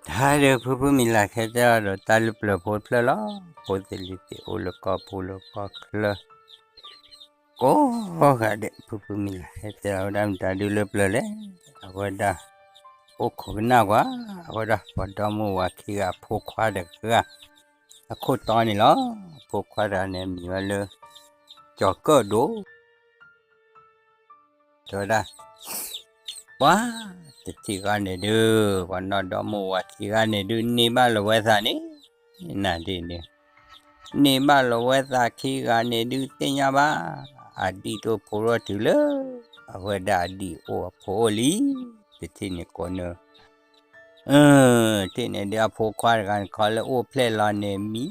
တၢ်ဒီးဖုဖုမံၤလၢ်ခဲတဲအီၤဒီးတၢ်လၢပျၢၤဖိတဖျၢၣ်လီၤ. ဖိသ့ၣ်လံၤသ့ၣ်အိၣ်လၢကီၢ်ပူၤလၢကီၢ်ချၢ ကိးဂၤဒဲး ဖုဖုမံၤလၢ်ခဲတဲအီၤဝဲဒၣ်မတၤဒုလၢပျၢၤလဲၣ်. အဝဲဒၣ် အိၣ်ခိးကနၣ်ကွၢ် အဝဲဒၣ်ပှၤဒီမါဝၤခံဂၤအဖိခွါတဂၤ အခိၣ်တီန့ၣ်လီၤ. အဖိခွါတဂၤန့ၣ် အမံၤဝဲလၢ ကၠီၤကၢၣ်ဒိၣ် တဲဝဲဒၣ် ပှၤတထံၣ်ဃီန့ၣ်ဒုး ပှၤနီၢ်ဒီမါဝၤခံဂၤန့ၣ်ဒုး န့ၢ်ဘၣ်လီၤဝဲသးန့ၣ် နၤဒ်န့ၣ် န့ၢ်ဘၣ်လီၤဝဲသးခံဂၤန့ၣ်ဒုးသ့ၣ်ညါဘၣ် အဒံၣ်တအိၣ်ဖိထီၣ်တုၤလၢ အဝဲဒၣ်အဒံၣ်အိၣ်အဖိအိၣ်လံ တထံၣ်န့ၣ်ကိးနၢ တထံၣ်န့ၣ်ဒုးအဖိခွါတဂၤန့ၣ်ခီလၢအိၣ်ဖျဲၣ်လီၤန့ၣ် မံ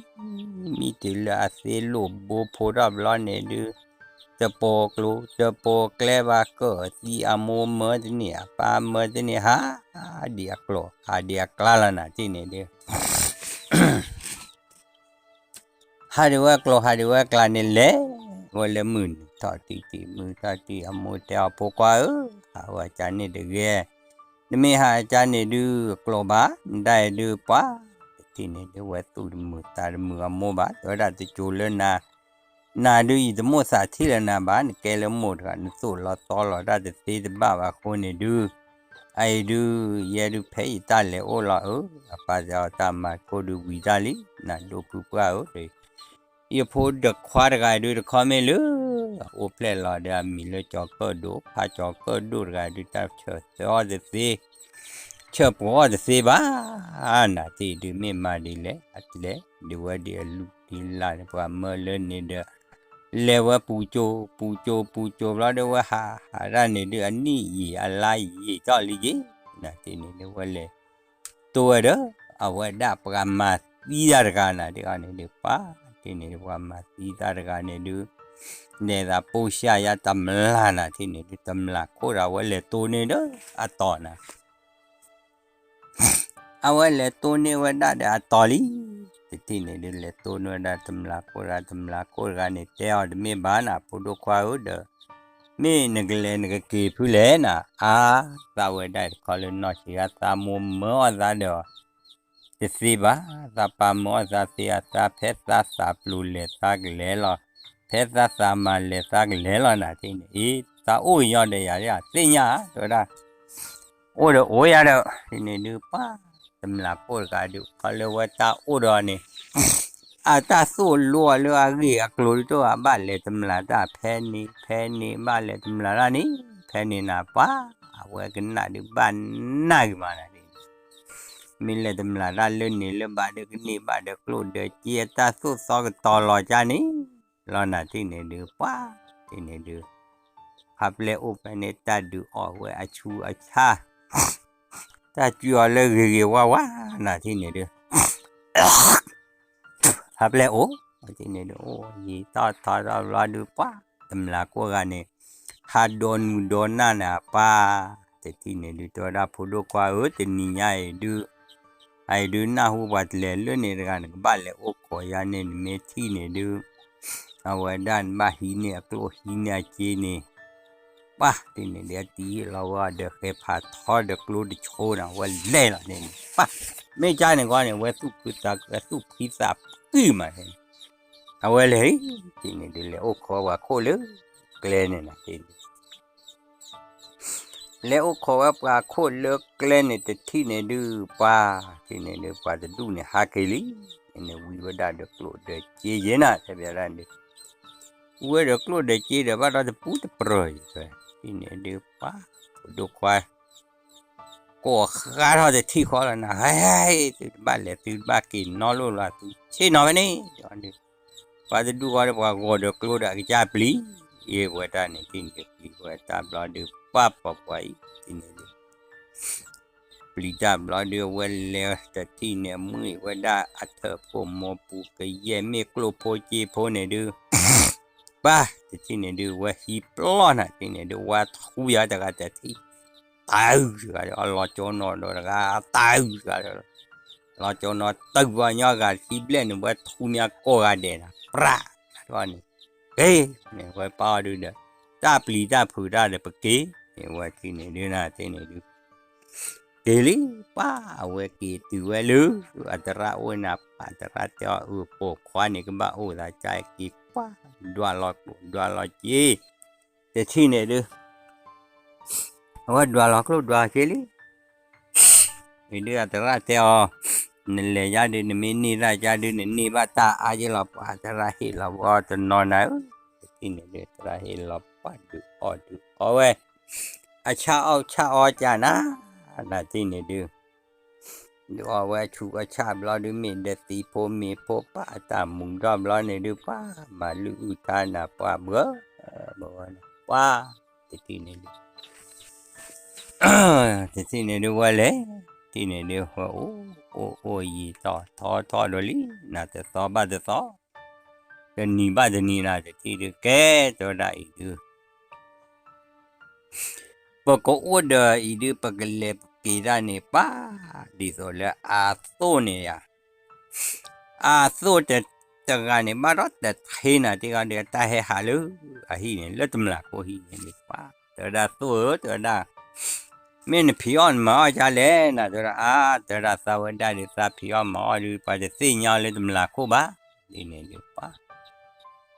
မံတုၤလၢအသ့လိာ်ဘိဖိထီၣ်ဘျီန့ၣ်ဒုး တပိာ်ကျိ တပိာ်ကျဲဘၣ် ကၢၣ်သံအမိၢ်မၢတန့ၢ် အပၢ်မၢတန့ၢ် ဟးဒံးအကျိာ် ဟးဒံးအကျါလီၤနၤ တထံၣ်န့ၣ်ဒုး ဟးဒံးဝဲကျိာ် ဟးဒံးဝဲကျါန့ၣ်လဲၤ ဝဲလၢမုၢ်နံၤထီၣ်တံၢ်တံၢ် မုၢ်ထီၣ်တံၢ် အမိၢ်တဲအီၤဖိခွါဧၢ, ဟးဝဲကန့ၣ်တဂ့ၤ, နမ့ၢ်ဟးကန့ၣ်ဒုးကျိာ်ဘၣ်, နဒၣ်အံၤဒုးပှၤ, တထံၣ်န့ၣ်ဒုးဝဲသူၣ်တမုာ်သးတမုာ်အမိၢ်ဘၣ်, တဲဝဲဒၣ်တစိၤလၢနၤ နၤဒုးယတမိၣ်သးထံၣ်လၢနၤဘၣ်, နကဲလၢမိၢ်တဂၤ နသိၣ်လီၤသီလီၤတၢ်တသ့တဘၣ်ဘၣ်အဃိန့ၣ်ဒုး, အအံၤဒုး ယဲဒုးဖဲယတၢ်လဲၤအိၣ်လီၤဧၢ, အပၢ်တဲအီၤတၢ်မၤကိၢ်ဒုးဝံၤတၢ်လံ, နၤဒိၣ်ဖုပှၢ်ဧၢ, ယဖိဒီးခွါတဂၤဒုးတခီမ့ၢ်လၢ အိၣ်ဖျဲၣ်လီၤဒီးအမံၤလၢကၠီၤကၢၣ်ဒိၣ် ဖးကၠီၤကၢၣ်ဒိၣ်တဂၤဒုး တၢ်ဆၢသၢအီၤတသ့ ဆၢပှီၤအီၤတသ့ဘၣ်, နၤတထံၣ်ဒုးမ့ၢ်မၤဒ်လဲၣ်, အလဲၤဒုးဝဲဒ်အလူၤဒ်လၢ်န့ၣ် ပှၤမၢလၢန့ၣ်ဒီး လဲၤဝဲပူၤကၠိ ပူၤကၠိ ပူၤကၠိဘျီဒုးဝဲဟး ဟးတၢ်န့ၣ်ဒုးအနံၣ်ယံာ်အလါယံာ်ထီၣ်လံယ့ၣ်, နၤတထံၣ်န့ၣ်ဒုးဝဲလဲၤ တိၢ်ဝဲဒီး အဝဲဒၣ်ပှၤမၤသံတၢ်တဂၤနၤတထံၣ်န့ၣ်ဒုး ပှၤတထံၣ်န့ၣ်ဒုးပှၤမၤသံတၢ်တဂၤန့ၣ်ဒုး လဲၤသးပိၢ်ရှၢ်ယါတမျၢ်နၤတထံၣ်န့ၣ်ဒုး တမျၢ်ခိၣ်ဒီးအဝဲလဲၤတိၢ်န့ၢ်ဒီးအတီၤနၤ အဝဲလဲၤတိၢ်န့ၢ်ဝဲဒၣ်ဒီးအတီၤလံ, တထံၣ်န့ၣ်ဒုး လဲၤတိၢ်န့ၢ်ဝဲဒၣ်တမျၢ်ခိၣ်တဂၤ, တမျၢ်ခိၣ်တဂၤန့ၣ် တဲအီၤတမ့ၢ်ဘၣ်နၤ ဖိဒိၣ်ခွါဧၢဒီး မ့ၢ်နကလဲၤနကက့ၤဖုလဲၣ်နၤ, အါ သးဝဲဒၣ်တခီလၢနီၢ်ဆံးဂၤ သးမိၢ်မၢအီၣ်သးဒီး တသ့ဘၣ်, သးပၢ်မၢအီၣ်သးသ့အသး ဖဲသးသးပျိၤလဲၤသးကလဲၤလီၤ, ဖဲသးသးမၤလဲၤသးကလဲၤလီၤနၤတထံၣ်န့ၣ်, အ့ သးအိၣ်ကညီဒီးယၤ သ့ၣ်ညါဧါ တဲဝဲဒၣ် အိၣ်ဒီးအိၣ်ယၤဒီး တထံၣ်န့ၣ်ဒုးပှၤ တမျၢ်ခိၣ်တဂၤဒုး ခီလၢဝဲတၢ်အိၣ်ဒီးန့ၣ် အတၢ်သိၣ်လိအီၤလၢအဂ့ၢ်အကျိၤဒုးတအိၣ်ဘၣ်, ဘၣ်လဲၤတမျၢ်တၢ်ဖဲန့ၣ် ဖဲန့ၣ် ဘၣ်လဲၤတမျၢ်တၢ်န့ၣ် ဖဲန့ၣ်နၤပှၤ အဝဲကနၣ်ဒုးဘၣ်နၢ်ဂ့ၤမးနၤတထံၣ်န့ၣ်, မ့ၢ်လဲၤတမျၢ်တၢ်လၢန့ၣ်လၢဘၣ်ဒုးကန့ၢ်ဘၣ်ဒီးကျိၣ်ဒီးစ့ အတၢ်သိၣ်သီကတီၤလီၤကန့ၣ် လီၤနၤတထံၣ်န့ၣ်ဒုးပှၤ တထံၣ်န့ၣ်ဒုး ဖါပျဲၢ်အိၣ်ဖဲန့ၣ် တၢ်ဒုးအီၣ်ဝဲအဆူအဆါ တၢ်ကွံအီၤလၢဂ့ၤဂ့ၤဝါဝါနၤတထံၣ်န့ၣ်ဒုး ဖါပျဲၢ်အိၣ် တထံၣ်န့ၣ်ဒုး အိၣ်ယံာ်ထီၣ်ထီထီၣ်ဘျီဒုးပှၤ တမျၢ်ခိၣ်တဂၤန့ၣ် ဟးဒိးနုာ်ဒိးနၢ်နၤပှၤ တထံၣ်န့ၣ်ဒုး တဲဝဲဒၣ်ဖိဒိၣ်ခွါဧၢ တနံၤညါအံၤဒုး အအံၤဒုးနၢ်ဟူပှၤတလဲၤလၢန့ၣ်တဂၤ နကဘၣ်လဲၤအိၣ်ခိးယၤန့ၣ် နမ့ၢ်ထံၣ်န့ၣ်ဒုး အဝဲဒၣ်နဘၣ်ဟံးန့ၢ်အကျိၣ်ဟံးန့ၢ်အစ့န့ၣ် ပှၤတထံၣ်န့ၣ်ဒုး အတံၤလီၤဝဲဒီးဃဲဖးထီဒီးကျိတဆိနၤ အဝဲလဲၤလီၤန့ၣ် ပှၤ မ့ၢ်ကါန့ၣ်ဂီၢ်န့ၣ် ဝဲသူၣ်ဖှံသး သူၣ်ဖှံသးကုၢ်မးန့ၣ် အဝဲလဲၤ တထံၣ်န့ၣ်ဒုး လဲၤအိၣ်ခိးပှၤခိၣ်လၢကျဲန့ၣ်နၤ တထံၣ်န့ၣ် လဲၤအိၣ်ခိးဝဲပှၤခိၣ်လၢကျဲန့ၣ် တထံၣ်န့ၣ်ဒုး ပှၤ တထံၣ်န့ၣ်ဒုး ပှၤတဒူၣ်န့ၣ်ဟးက့ၤလံ, န့ၣ်ဝံၤဝဲဒၣ်ဒီးကျိၣ်ဒီးစ့ယဲနၤ တဲဘၣ်ဒၣ်န့ၣ် ဝံၤဝဲဒီးကျိၣ်ဒီးစ့ဒီး ဘၣ်ဒီးတပူၤတပြၢၤအံၤ တထံၣ်န့ၣ်ဒုး ပှၤ ဒိၣ်ခွါ ကိးဃါထီၣ်တထံၣ်ဃီလီၤနၤ ဟဲ သုတဘၣ်လဲၤ သုတဘၣ်က့ၤနီတလိၣ်လီၤ သုဆ့ၣ်နီၤဖဲန့ၣ် ပှၤတဒူၣ်ဃီဒီးပှၤဂီၤဒီးကျိဒီးအကစၢ်ပျံၤ အ့ၣ်ဝဲတၢ်န့ၣ် တထံၣ်န့ၣ်ဒုး ပျံၤဝဲတၢ်ဘျီဒုး ပှၤပှၤပှၤအံၤ တထံၣ်န့ၣ်ဒုး ပျံၤတၢ်ဘျီဒုး အဝဲလဲၤတထံၣ်န့ၣ် မုၢ်အံၤဝဲဒၣ်အထၢၣ်ဖိမိၢ်ပူၤကယဲၢ်မ့ၢ်ကျိၣ်ဖိစ့ဖိန့ၣ်ဒုး ပှၤ တထံၣ်န့ၣ်ဒုး ဝဲဟံးပျီနၤ တထံၣ်န့ၣ်ဒုး ဝဲထူယၤတဂၤတထံၣ် တၢ်အုၣ်တဂၤဒီး အလီၤကၠီနီၤဒီးတဂၤ တၢ်အုၣ်တဂၤဒီး လီၤကၠီနီၤ တၢ်ပှၤညီဂၤတထံၣ်ဘျဲၣ်န့ၣ် ဝဲထူမးကိးဂၤဒဲးနၤ ပြး တၢ်န့ၣ် က့ၤ န့ၣ် ဝဲပာ်အီၤဒုးဒီး တၢ်ပျံၤတၢ်ဖုးတၢ်ဒီးပက့ၤ န့ၣ် ဝဲထံၣ်န့ၣ်ဒုးနၤ တထံၣ်န့ၣ်ဒုး က့ၤလံ, ပှၤအဝဲက့ၤတုၤဝဲလၢ အသရၣ်အိၣ်နၤ ပှၤသရၣ်တဲအီၤ အၢ ပိာ်ခွါန့ၣ် ကဘၣ်အိၣ်သးကါက့ၤ ပှၤ ဒွးလီၤကျိၣ် ဒွးလီၤစ့ တထံၣ်န့ၣ်ဒုး အဝဲဒွးလီၤကျိၣ်ဒွးစ့လံ အံၤဒုးအသရၣ်တဲအီၤ, နလဲၤယါဒုး နမ့ၢ်န့ၢ်တၢ်ကါဒုး နန့ၢ်ဘၣ်တၢ်အါယဲလီၤ ပှၤသရၣ်ဟ့ၣ်လီၤဝဲအီၤတနီၤနၤဧၢ, တထံၣ်န့ၣ်ဒုး သရၣ်ဟ့ၣ်လီၤပှၤဒုးအီၣ်ဒုးအီဝဲ, အဆၣ်အီၣ်ဆၣ်အီကနၤ, နထံၣ်န့ၣ်ဒုး ဒုးအီၣ်ဝဲဆူးဝဲဆၣ်ဘျီဒုး မ့ၢ်ဒီးသံဖိမ့ၢ်ဖိပၢ်အတၢ်မူၤထီၣ်ဘျီန့ၣ်ဒုး ပှၤမၤလုၢ်အုၣ်ထါနၤပှၤဘှၢ ပှၤ တထံၣ်န့ၣ်ဒုး တထံၣ်န့ၣ်ဒုးဝဲလဲၣ်, တထံၣ်န့ၣ်ဒုးဝဲအိၣ် အိၣ်အိၣ်ယံာ်ထီၣ်ထီထီၣ်ဒီးလံ, နၤတသီဘၣ်တသီ, တနံၤဘၣ်တနံၤနၤ တထံၣ်ဒုးကဲ တဲဝဲဒၣ်အံၤဒုး ပကအိၣ်ဒီးအံၤဒုး ပကလဲၤပက့ၤတၢ်န့ၣ် ပှၤ ဒ်သိးလၢအသိၣ်န့ၣ်ယါ အသိၣ်တဂၤန့ၣ် ဘၣ်ဒီးတထ့နၤ တ့ဂီၤဒီး တၢ်ဟဲဟးလၢအဟံၣ်န့ၣ် လၢတမျးခိၣ်ဟံၣ်န့ၣ် ပှၤ တဲဝဲဒၣ်သိၣ်ဧၢ တဲဝဲဒၣ် မ့ၢ်နဖံးအီၣ်နမၤအီၣ်ကါလဲၣ်နၤ တဲဝဲဒၣ် အါ တဲဝဲဒၣ်သးဝဲဒၣ်ဒီး သးဖံးအီၣ်မၤအီၣ်ဒုး ပှၤတသ့ၣ်ညါလၢတမျးခိၣ်ဘၣ် ဒ်န့ၣ်ဒုးပှၤ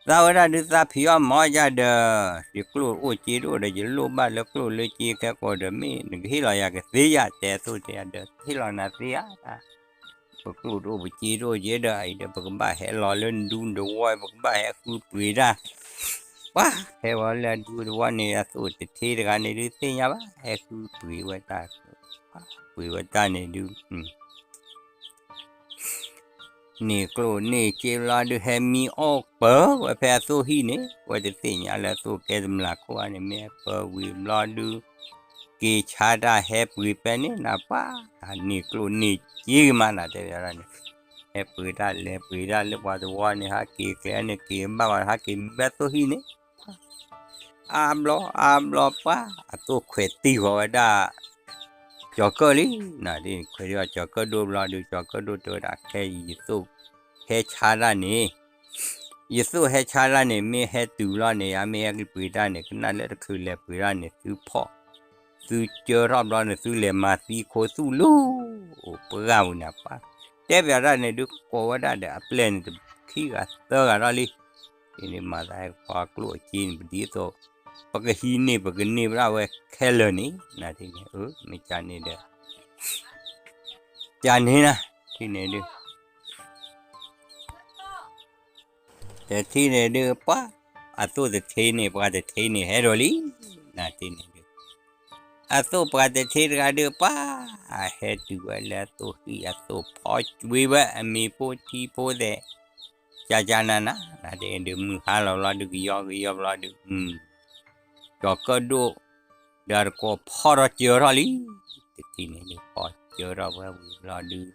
သးဝဲဒၣ်ဒုးသးဖံးအီၣ်မၤအီၣ်ယၤဒီး ယကျိၣ်အိၣ်စ့တအိၣ်ဒီး ယလိၣ်ဘၣ်လၢကျိၣ်လၢစ့ခဲကိာ်ဒီး မ့ၢ်နကဟ့ၣ်လီၤယၤကသ့ယၤ တဲသိၣ်တဲယၤဒီး ဟ့ၣ်လီၤနၤသ့ဧါ ပကျိၣ်တအိၣ်ပစ့တအိၣ်က့ဒီး အံၤဒီး ပကဘၣ်ဟဲလီၤလၢနဒူနတဝီ ပကဘၣ်ဟဲဃုပှ့ၤတၢ် ပှၤ ဟဲဝဲလၢအဒူတဝီန့ၣ် အသိၣ်တထ့တဂၤန့ၣ်ဒုးသ့ၣ်ညါဘၣ် ဟဲဃုပှ့ၤဝဲတၢ် ပှ့ၤဝဲတၢ်န့ၣ်ဒုး န့ၢ်ကျိၣ်န့ၢ်စ့ဘျီဒုး ဟဲမံအီၣ်ပၢၤဝဲဖဲအသိၣ်ဟံၣ်န့ၣ် ဝဲတသ့ၣ်ညါလၢအသိၣ်ကဲတမျးခိၣ်ဧါန့ၣ် မ့ၢ်ပၢၤဝံၤဘျီဒုး က့ၤဆါတၢ်ဟဲပှ့ၤဖဲန့ၣ်နၤ ပှၤ န့ၢ်ကျိၣ်န့ၢ်စ့ကမးနၤ တဲဝဲဒၣ်န့ၣ် ဟဲပှ့ၤတၢ်လဲၤပှ့ၤတၢ်လၢပှၤတဝီန့ၣ် ဟးက့ၤကျဲန့ၣ် က့ၤဘၣ်ဝဲ ဟးက့ၤမံဘၣ်သိၣ်ဟံၣ်န့ၣ် အါဘျီအါဘျီပှၤ အသိၣ်ခွဲးတံၢ်ဃီၤဝဲဒၣ် ကၠီၤကၢၣ်လံ နၤဒ်န့ၣ် ခွဲးတံၢ်ဃီၤကၠီၤကၢၣ်ဒိၣ်ဘျီဒုး ကၠီၤကၢၣ်ဒိၣ်တဲဝဲဒၣ် ခဲအံၤယသိၣ်ဟဲဆါတၢ်န့ၣ် ယသိၣ်ဟဲဆါတၢ်န့ၣ် မ့ၢ်ဟဲတုၤဘျီန့ၣ် ယမ့ၢ်ဟဲက့ၤပှ့ၤတၢ်န့ၣ် ကနၣ်လၢတချုးလဲၤပှ့ၤတၢ်န့ၣ် သုဖီၣ် သုကၢထီၣ်ဘျီန့ၣ် သုလဲၤမၤသံခိသူၣ်လၢ အိၣ်ပှၢ်ဝံၤနၤပှၤ တဲပၠးတၢ်န့ၣ်ဒုး ကိးဝဲဒၣ်ဒီးအပျဲၢ်န့ၣ် တခံဂၤသၢဂၤထီၣ်လံ ဒ်န့ၣ်မၤသးဟဲကဖီကျိၣ်အစ့န့ၣ် ပဒ်သိး ပကဟံးန့ၢ် ပကန့ၢ်ဘၣ်ဝဲခဲလၢာ်န့ၣ် နၤဒ်န့ၣ် အၢ မ့ၢ်ကန့ၣ်ဒီး ကန့ၣ်နၤ ဒ်န့ၣ်ဒုး တထံၣ်န့ၣ်ဒုးပှၤ အသိၣ်တထ့န့ၣ် ပှၤတထ့န့ၣ်ဟဲဒီးလံ နၤဒ်န့ၣ်ဒုး အသိၣ်ပှၤတထ့တဂၤဒုးပှၤ အဟဲတုၤဝဲလၢအသိၣ်ဟံၣ်အသိၣ်ဖီကွံာ်ဝဲအမ့ၤဖိထံဖိသဲး ကကနန နၤဒ်န့ၣ်ဒုး မုၢ်ဟါလီၤဘျီဒုး ကယီကယီဘျီဒုး ကၠီၤကၢၣ်ဒိၣ် ဒီးတကိးဖီၣ်ထီၣ်စၢထီၣ်လံ တထံၣ်န့ၣ်ဒုး ဖီၣ်စၢထီၣ်ဝဲဝံၤဘျီဒုး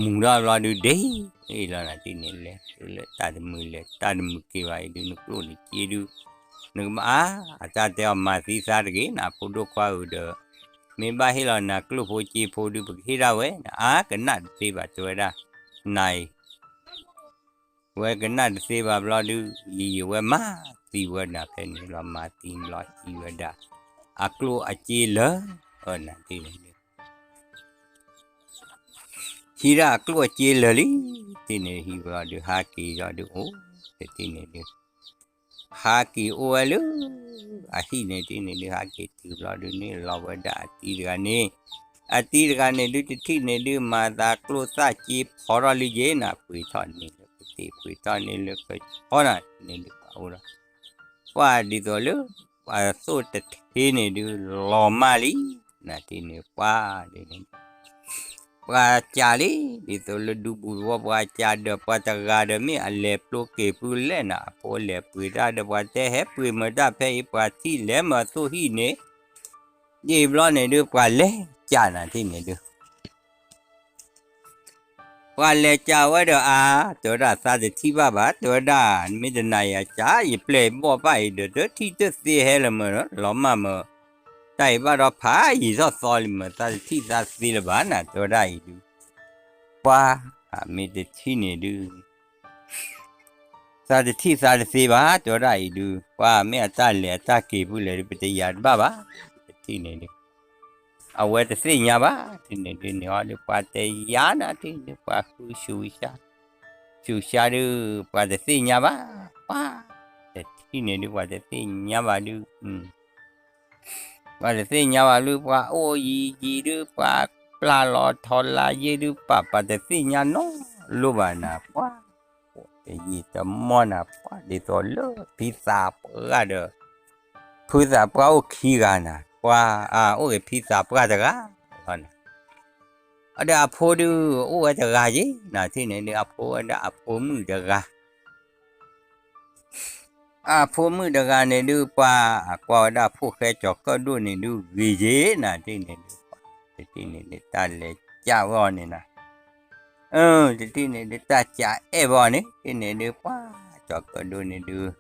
မူၤထီၣ်ဘျီဒုး ဒ့လီၤနၤဒ်န့ၣ် လဲၤလၢတၢ်တမုာ်လဲၤတၢ်တမုာ်က့ၤဘၣ်အံၤဒုး နကျိၣ်နစ့ဒုး နကမၤအါ အတၢ်တဲအီၤမၤသံသးတဂ့ၤ နဖိဒိၣ်ခွါဧၢဒီး မ့ၢ်ဘၣ်ဟ့ၣ်လီၤနၤကျိၣ်ဖိစ့ဖိဒုး ပကဟ့ၣ်ဒၣ်ဝဲ နအါကနၣ်တသ့ဘၣ် တဲဝဲဒၣ် နၤအံၤ ဝဲကနၣ်တသ့ဘၣ်ဘျီဒုး ယံာ်ယံာ်ဝဲမၤသံဝဲဒၣ်ဖဲန့ၣ်လီၤ မၤသံဘျီဟံးဝဲဒၣ် အကျိၣ်အစ့လၢာ် နၤဒ်န့ၣ်ဒုး ဟံးဒၣ်အကျိၣ်အစ့လၢာ်လံ တထံၣ်န့ၣ်ဟံးဘျီဒုး ဟးက့ၤဒီးဒုးအိၣ် တထံၣ်န့ၣ်ဒုး ဟးက့ၤအိၣ်ဝဲလၢ အဟံၣ်န့ၣ် တထံၣ်န့ၣ်ဒုး ဟးက့ၤတုၤဘျီဒုးန့ၣ် လီၤဝဲဒၣ်အတံၤတဂၤန့ၣ် အတံၤတဂၤန့ၣ်ဒုး တထံၣ်န့ၣ်ဒုး မၤသးကျိၣ်သၣ်စ့ဖီထီၣ်လံယ့ၣ်နၤ ပှ့ၤထီၣ်န့ၣ်လၢကသ့ၣ် ပှ့ၤထီၣ်န့ၣ်လၢကဆီနၤ တထံၣ်န့ၣ်ဒုး ပှၤအိၣ်ဒီး ပှၤဒ်သိးလၢ ပှၤသိၣ်တထ့န့ၣ်ဒုး လီၤမၢ်လံ နၤတထံၣ်န့ၣ် ပှၤဒ်န့ၣ် ပှၤစံးလံ ဒ်သိးလၢဒူပူၤသဝီ ပှၤစံးဒီးပှၤတဂၤဒီး မ့ၢ်အလဲၤပျိက့ၤဖုလဲၣ်နၤ အဖိလဲၤပှ့ၤတၢ်ဒီး ပှၤတဲဟဲပှ့ၤမၤတၢ်ဖဲအံၤ ပှၤထံၣ်လဲၤမၤသိၣ်ဟံၣ်န့ၣ် ယံာ်ဘျီန့ၣ်ဒုး ပှၤလဲၤစံးနၤတထံၣ်န့ၣ်ဒုး ပှၤလဲၤစံးဝဲဒီးအါ တဲဝဲဒၣ်သးတထံၣ်ဘၣ်ဘၣ် တဲဝဲဒၣ် မ့ၢ်တနာ်ယၤစံး ယပျဲၢ်ယဘီၣ်ဘၣ်အံၤဒီး တထံၣ်တသ့ဟဲလၢၤမၢ လီၤမၢ်မၢ တၢ်အံၤဘၣ်ဒီးဖးယံာ်ထီၣ်သီလံမၢ သးတထံၣ်သးသ့လၢၤဘၣ်နၤ တဲဝဲဒၣ်အံၤဒုး ပှၤ မ့ၢ်တထံၣ်န့ၣ်ဒုး သးတထံၣ်သးတသ့ဘၣ် တဲဝဲဒၣ်အံၤဒုး ပှၤမ့ၢ်အတၢ်လဲၤအတၢ်က့ၤဖုလဲၣ်ဒုး ပတယၤတဘၣ်ဘၣ် တထံၣ်န့ၣ်ဒုး အဝဲတသ့ၣ်ညါဘၣ် ထံၣ်န့ၣ်ဒုးန့ၣ်အီၤဒုး ပှၤတယာ်နၤ ထံၣ်န့ၣ်ဒုး ပှၤဃုဆူၣ်ဆါ ဆူၣ်ဆါဒုး ပှၤတသ့ၣ်ညါဘၣ် ပှၤ တထံၣ်န့ၣ်ဒုး ပှၤတသ့ၣ်ညါဘၣ်ဒုး ပှၤတသ့ၣ်ညါဘၣ်လၢ ပှၤအိၣ်ယံၤယံၤဒုး ပှၤပျၢ်လီၤထီၣ်လၢယ့ဒုး ပှၤ ပှၤတသ့ၣ်ညါနီတလိၤဘၣ်နၤ ပှၤ တယံာ်တမီၢ်နၤ ပှၤ ဒ်သိးလၢဖံသးပှၢ်ဒီး ဖုသးပှၢ်အိၣ်ခံဂၤနၤ ပှၤ အအိၣ်ဂ့ၤဖံသးပှၢ်တဂၤလီၤနၤ အဒီးအဖိဒုး အိၣ်ဝဲတဂၤယ့ၤနၤ ထံၣ်န့ၣ်ဒုး အဖိဝဲဒၣ်အဖိမုၣ်တဂၤ အဖိမုၣ်တဂၤန့ၣ်ဒုး ပှၤ အကွၢ်ဝဲဒၣ်ဖိၣ်ဃဲကၠီၤကၢၣ်ဒိၣ်န့ၣ်ဒုး ဂ့ၤယ့ၤနၤ ထံၣ်န့ၣ်ဒုး ပှၤ တထံၣ်န့ၣ်ဒုး တၢ်လဲၤကၢ်ဝဲအီၤန့ၣ်နၤ တထံၣ်န့ၣ်ဒုး တၢ်ကၢ်အဲၣ်ဝဲအီၤန့ၣ် ထံၣ်န့ၣ်ဒုး ပှၤ ကၠီၤကၢၣ်ဒိၣ်န့ၣ်ဒုး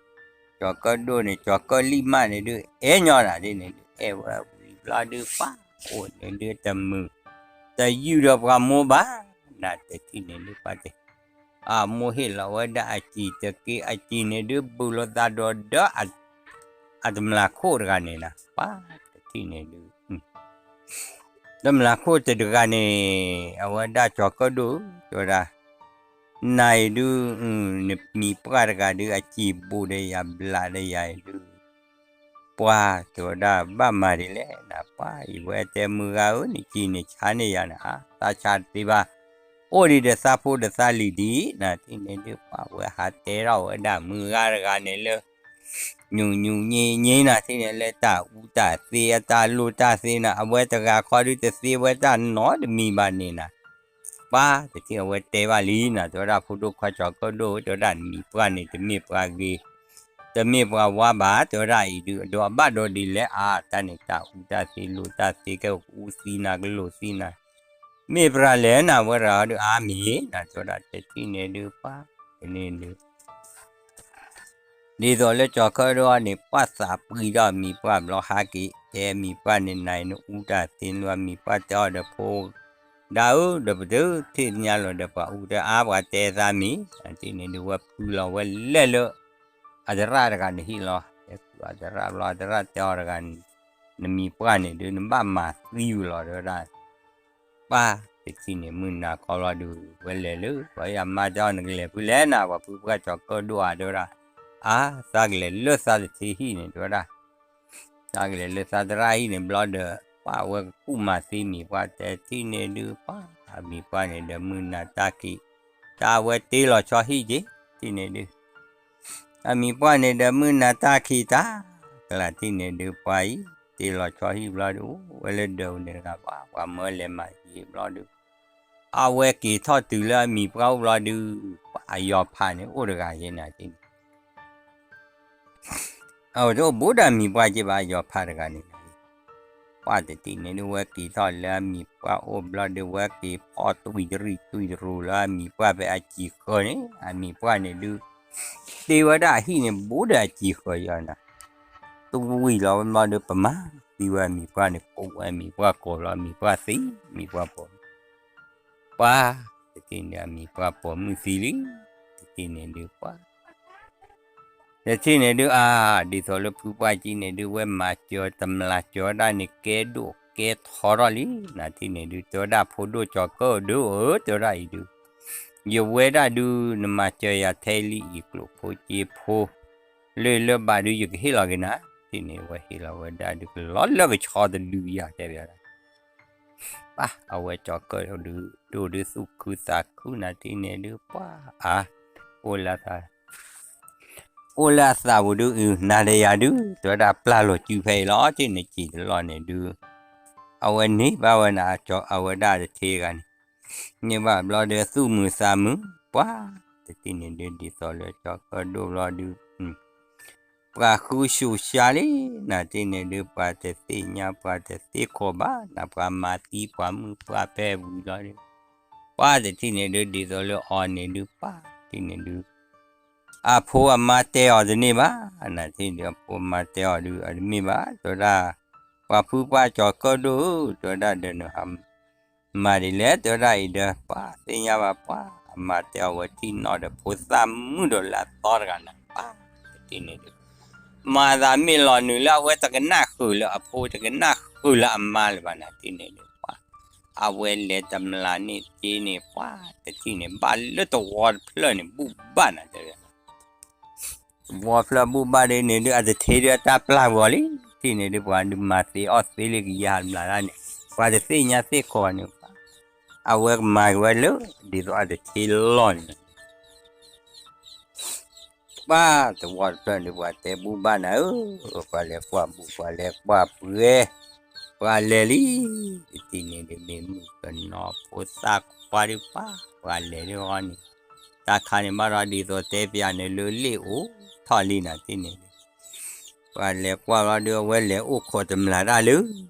ကၠီၤကၢၣ်ဒိၣ်န့ၣ် ကၠီၤကၢၣ်လံၢ်မးန့ၣ်ဒုး အဲၣ်ညီနၤ ထံၣ်န့ၣ်ဒုး အဲၣ်ဝဲဝံၤဘျီဒုး ပှၤ အိၣ်န့ၣ်ဒုး တမုာ် တယုၢ်ဒီးပှၤမိၢ်ဘၣ် နၤ တထံၣ်န့ၣ်ဒုး ပှၤ အမိၢ်ဟ့ၣ်လီၤဝဲဒၣ်အစံာ်တက့ၢ် အစံာ်န့ၣ်ဒုး ဘူးလိာ်သးဒီးဒီး အတမျာ်ခိၣ်တဂၤန့ၣ်နၤ ပှၤ တထံၣ်န့ၣ်ဒုး တမျာ်ခိၣ်တဂၤန့ၣ် အဝဲဒၣ်ကၠီၤကၢၣ်ဒိၣ် တဲဝဲဒၣ် နၤအံၤဒုး နမံၤပှၢ်တဂၤဒုး အစံာ်ဘူးဒီးယၤ ဘျးဒီးယၤအံၤဒုး ပှၤ တဲဝဲဒၣ် ဘၣ်မၤဒ်လဲၣ်နၤ ပှၤ ယဝဲတဲမုၢ်ဂၤဧၢ နစံာ်န့ၣ်ဆါန့ၢ်ယၤနၤ သးဆါတသ့ဘၣ် အိၣ်ဒံးဒီးသးဖိဒီးသးလံၤဒံး နၤ ထံၣ်န့ၣ်ဒုး ပှၤ ဝဲဟးတဲထီၣ်ဝဲဒၣ်မုၢ်ဂၤတဂၤန့ၣ်လၢ ညူးညူးညံးညံးနၤ ထံၣ်န့ၣ်လၢတၢ်အူတၢ်သ့ အတၢ်လိၣ်တၢ်သ့နၤ အဝဲတဂၤခီဒုး တသ့ဝဲတၢ်နီတမံၤဘၣ်န့ၣ်နၤ ပှၤ တထံၣ်အဝဲတဲဘၣ်လံနၤ တဲဝဲဒၣ် ဖိဒိၣ်ခွါကၠီၤကၢၣ်ဒိၣ် တဲဝဲဒၣ် နမံၤပှၢ်န့ၣ် တမ့ၢ်ပှၤဂ့ၤ တမ့ၢ်ပှၤဝါဘၣ် တဲဝဲဒၣ်အံၤဒုး အဒိးအဘၣ်ဒီးဒ်လဲၣ် အါ တၢ်န့ၣ် တၢ်အူတၢ်သ့လိၣ်တၢ်သ့ ကဲအူသံနၤ ကလိၣ်သံနၤ မ့ၢ်ပှၤလဲၣ်နၤ ဝဲတဂၤဒုး အါမ့ၢ်နၤ တဲဝဲဒၣ် တထံၣ်န့ၣ်ဒုး ပှၤ တန့ၣ်ဒုး ဒ်သိးလၢကၠီၤကၢၣ်ဒိၣ်န့ၣ် ပှၤသးပှံၢ်ဒီးအမံၤပှၢ်ဘျီ ဟးက့ၤတဲအမံၤပှၢ်န့ၣ် နၤအံၤနအူတၢ်သ့ နအမံၤပှၢ်တဲအီၤဒီးဖိ ဒၣ်ဧၢ ဒီးပတထံၣ်ညါလီၤဒီးပှၤအူတၢ် အါ ပှၤတဲသးမံၤ ထံၣ်န့ၣ်ဒုး ဝဲဖုလီၤဝဲလဲၣ်လၢ အသရၣ်တဂၤန့ၣ်ဟံၣ်လီၤ တဲဖုအသရၣ်ဘျီ အသရၣ်တဲအီၤတဂၤန့ၣ် နမံၤပှၢ်န့ၣ်ဒုး နဘၣ်မၤသံဝံၤလီၤ တဲဝဲဒၣ် ပှၤ တထံၣ်န့ၣ် မုၢ်နၤခီဘျီဒုး ဝဲလဲၤလၢ ပှၤအမါတဲအီၤ နကလဲၤဖုလဲၣ်နၤ ပှၤဖုပှၢ်ကၠီၤကၢၣ်ဒိၣ်ဧါ တဲဝဲဒၣ် အါ သးကလဲၤလၢသးတထံၣ်ဟံၣ်န့ၣ် တဲဝဲဒၣ် သးကလဲၤလၢသးသရၣ်ဟံၣ်န့ၣ်ဘျီဒီး ပှၤဝဲကကူၣ်မၤသံမံၤပှၢ် တထံၣ်န့ၣ်ဒုး ပှၤ အမံၤပှၢ်န့ၣ်ဒီး မုၢ်နၤတၢ်ခံး တၢ်ဝဲတ့လီၤဆီဟံၣ်က့ၤ ထံၣ်န့ၣ်ဒုး အမံၤပှၢ်န့ၣ်ဒီး မုၢ်နၤတၢ်ခံးတၢ် ကလးထံၣ်န့ၣ်ဒုး ပှၤအံၤ တ့လီၤဆီဟံၣ်ဘျီဒုး အိၣ်ဝဲလၢဒၢးန့ၣ်တဂၤ ပှၤ ပှၤမၢလဲၤမၤယံၤဘျီဒုး အဝဲက့ၤထီၣ်တုၤလၢအမံၤပှၢ်အိၣ်ဘျီဒုး ပှၤအယီၤဖးန့ၣ် အိၣ်တဂၤယဲနၤထံၣ်န့ၣ် အဝဲတအိၣ်ဘူးဒီးအမံၤပှၢ်က့ဘၣ် အယီၤဖးတဂၤန့ၣ် ပှၤတထံၣ်န့ၣ်ဒုး ဝဲက့ၤထီၣ်လၢအမံၤပှၢ်အိၣ်ဘျီဒုး ဝဲက့ၤဖီၣ်တွံၢ်တရံးတွံၢ်တရူးလၢအမံၤပှၢ်ဖဲအစံာ်ဃၢၤန့ၣ် အမံၤပှၢ်န့ၣ်ဒုး တ့ဝဲဒၣ်အဟံၣ်န့ၣ် ဘူးဒီးအစံာ်ဃၢၤယီၤနၤ တွံၢ်လီၤဝဲဘျီဒုး ပမၤသံဝဲအမံၤပှၢ်န့ၣ် ကိးဝဲအမံၤပှၢ်ကိးလီၤ အမံၤပှၢ်သံ အမံၤပှၢ်ပိာ်မုၣ် ပှၤ တထံၣ်န့ၣ် အမံၤပှၢ်ပိာ်မုၣ်သံလံ တထံၣ်န့ၣ်ဒုး ပှၤ တထံၣ်န့ၣ်ဒုး အါ ဒ်သိးလၢဖုပှၢ်ကံန့ၣ်ဒုး ဝဲမၤစၢၤတမျာ်စၢၤဝဲဒၣ်န့ၣ် ကဲဒိၣ်ကဲထီထီၣ်လံ နၤထံၣ်န့ၣ်ဒုး တဲဝဲဒၣ်ဖိဒိၣ်ကၠီၤကၢၣ်ဒိၣ်ဧၢ တဲဝဲဒၣ်အံၤဒုး ယဝဲဒၣ်ဒုး နမၤစၢၤယၤထဲလံအံၤ ကျိၣ်ဖိစ့ဖိ လၢလၢဘၣ်ဒုး ယကဟ့ၣ်လီၤက့ၤနၤ ထံၣ်န့ၣ် ဝဲဟ့ၣ်လီၤဝဲဒၣ်ဒုး ကလီလၢကဆီတဒုယၤတဲဘၣ် ပှၤ အဝဲကၠီၤကၢၣ်ဒိၣ်ဒုး သူၣ်ခုသးခုနၤထံၣ်န့ၣ်ဒုး ပှၤ အါ အိၣ်လၢ အိၣ်လၢအသးပူၤဒုးအုး နၤဒီးယၤဒုး တဲဝဲဒၣ်ပျၢ်လိာ်စုဖဲအံၤလီၤ ထံၣ်န့ၣ်စံာ်တလီၢ်န့ၣ်ဒုး အဝဲန့ၢ်ဘၣ်ဝဲနၤ အဝဲဒၣ်တထံဂၤန့ၣ် န့ၢ်ဘၣ်ဘျီဒုး သူၣ်မုာ်သးမုာ် ပှၤ တထံၣ်န့ၣ်ဒုး ဒ်သိးလၢကၠီၤကၢၣ်ဒိၣ်ဘျီဒုး ပှၤဃုဆူၣ်ဆါလံ နၤထံၣ်န့ၣ်ဒုး ပှၤတသ့ၣ်ညါ ပှၤတသ့ခိးဘၣ် နၤပှၤမၤသံပှၤမုၣ်ပှၢ်ဖဲဝံၤလီၤဒုး ပှၤတထံၣ်န့ၣ်ဒုး ဒ်သိးလၢအီၤန့ၣ်ဒုး ပှၤထံၣ်န့ၣ်ဒုး အဖိအမါတဲအီၤတန့ၢ်ဘၣ် နၤထံၣ်န့ၣ်ဒုး အဖိအမါတဲအီၤဒုး အတမ့ၢ်ဘၣ် တဲဝဲဒၣ် ပှၤဖုပှၢ်ကၠီၤကၢၣ်ဒိၣ်ဧၢ တဲဝဲဒၣ်ဒီးနဟး မၤဒ်လဲၣ် တဲဝဲဒၣ်အံၤဒီး ပှၤသ့ၣ်ညါဘၣ် ပှၤအမါတဲအီၤဝဲထံၣ်နီၣ်ဒီးဖိသၣ်မုၣ်ဒီးလၢအသီတဂၤနၤ ပှၤတထံၣ်န့ၣ်ဒုး မၤသးမ့ၢ်လီၤနုာ်လၢအဝဲတကနၣ်ဃုာ်လၢအဖိတကနၣ် တမ့ၢ်လၢအမါတဃုလၢအမါလၢၤဘၣ်နၤတထံၣ်န့ၣ်ဒုး ပှၤ အဝဲလဲၤတမျးန့ၣ်က့န့ၣ် ပှၤတထံၣ်န့ၣ် ဘၣ်လၢသဝီတဖျၢၣ်န့ၣ် ဘူၣ်ဘၣ်နၤတဲဝဲ သဝီဖျၢၣ်ဘူၣ်ဘၣ်ဒ်န့ၣ်ဒုး အတထံၣ်ဒုးအတၢ်ပျၢ်ပှၤလံ တထံၣ်န့ၣ်ဒုး ပှၤဒုးမၤသ့အီၣ်သ့လၢကယၤတမျးတၢ်န့ၣ် ပှၤတသ့ၣ်ညါသ့ၣ်ခီန့ၣ် အဝဲကမၤက့ၤဝဲလၢ ဒ်သိးအတထံၣ်လီၢ်န့ၣ် ပှၤသဝီတဖျၢၣ်န့ၣ် ပှၤတဲဘူၣ်ဘၣ်နၤဧၢ, ပှၤလဲၤကွၢ်ဘူၣ် ပှၤလဲၤကွၢ်ပှဲၤ, ပှၤလဲၤလံ, တထံၣ်န့ၣ်ဒုး မ့ၢ်မုၣ်ကနီၤဖိသၣ်ခွါဒုးပှၤ, ပှၤလဲၤဒုးအီၤန့ၣ်, တၢ်ခါန့ၣ်ဘၣ်ဒီးဒ်သိးတဲပၠးန့ၣ် လၢလ့ၣ်အိၣ်ထီၣ်လံနၤတထံၣ်န့ၣ်ဒုး ပှၤလဲၤကွၢ်လီၤဒုး အဝဲလဲၤအိၣ်ခိးတမျးတၢ်လၢ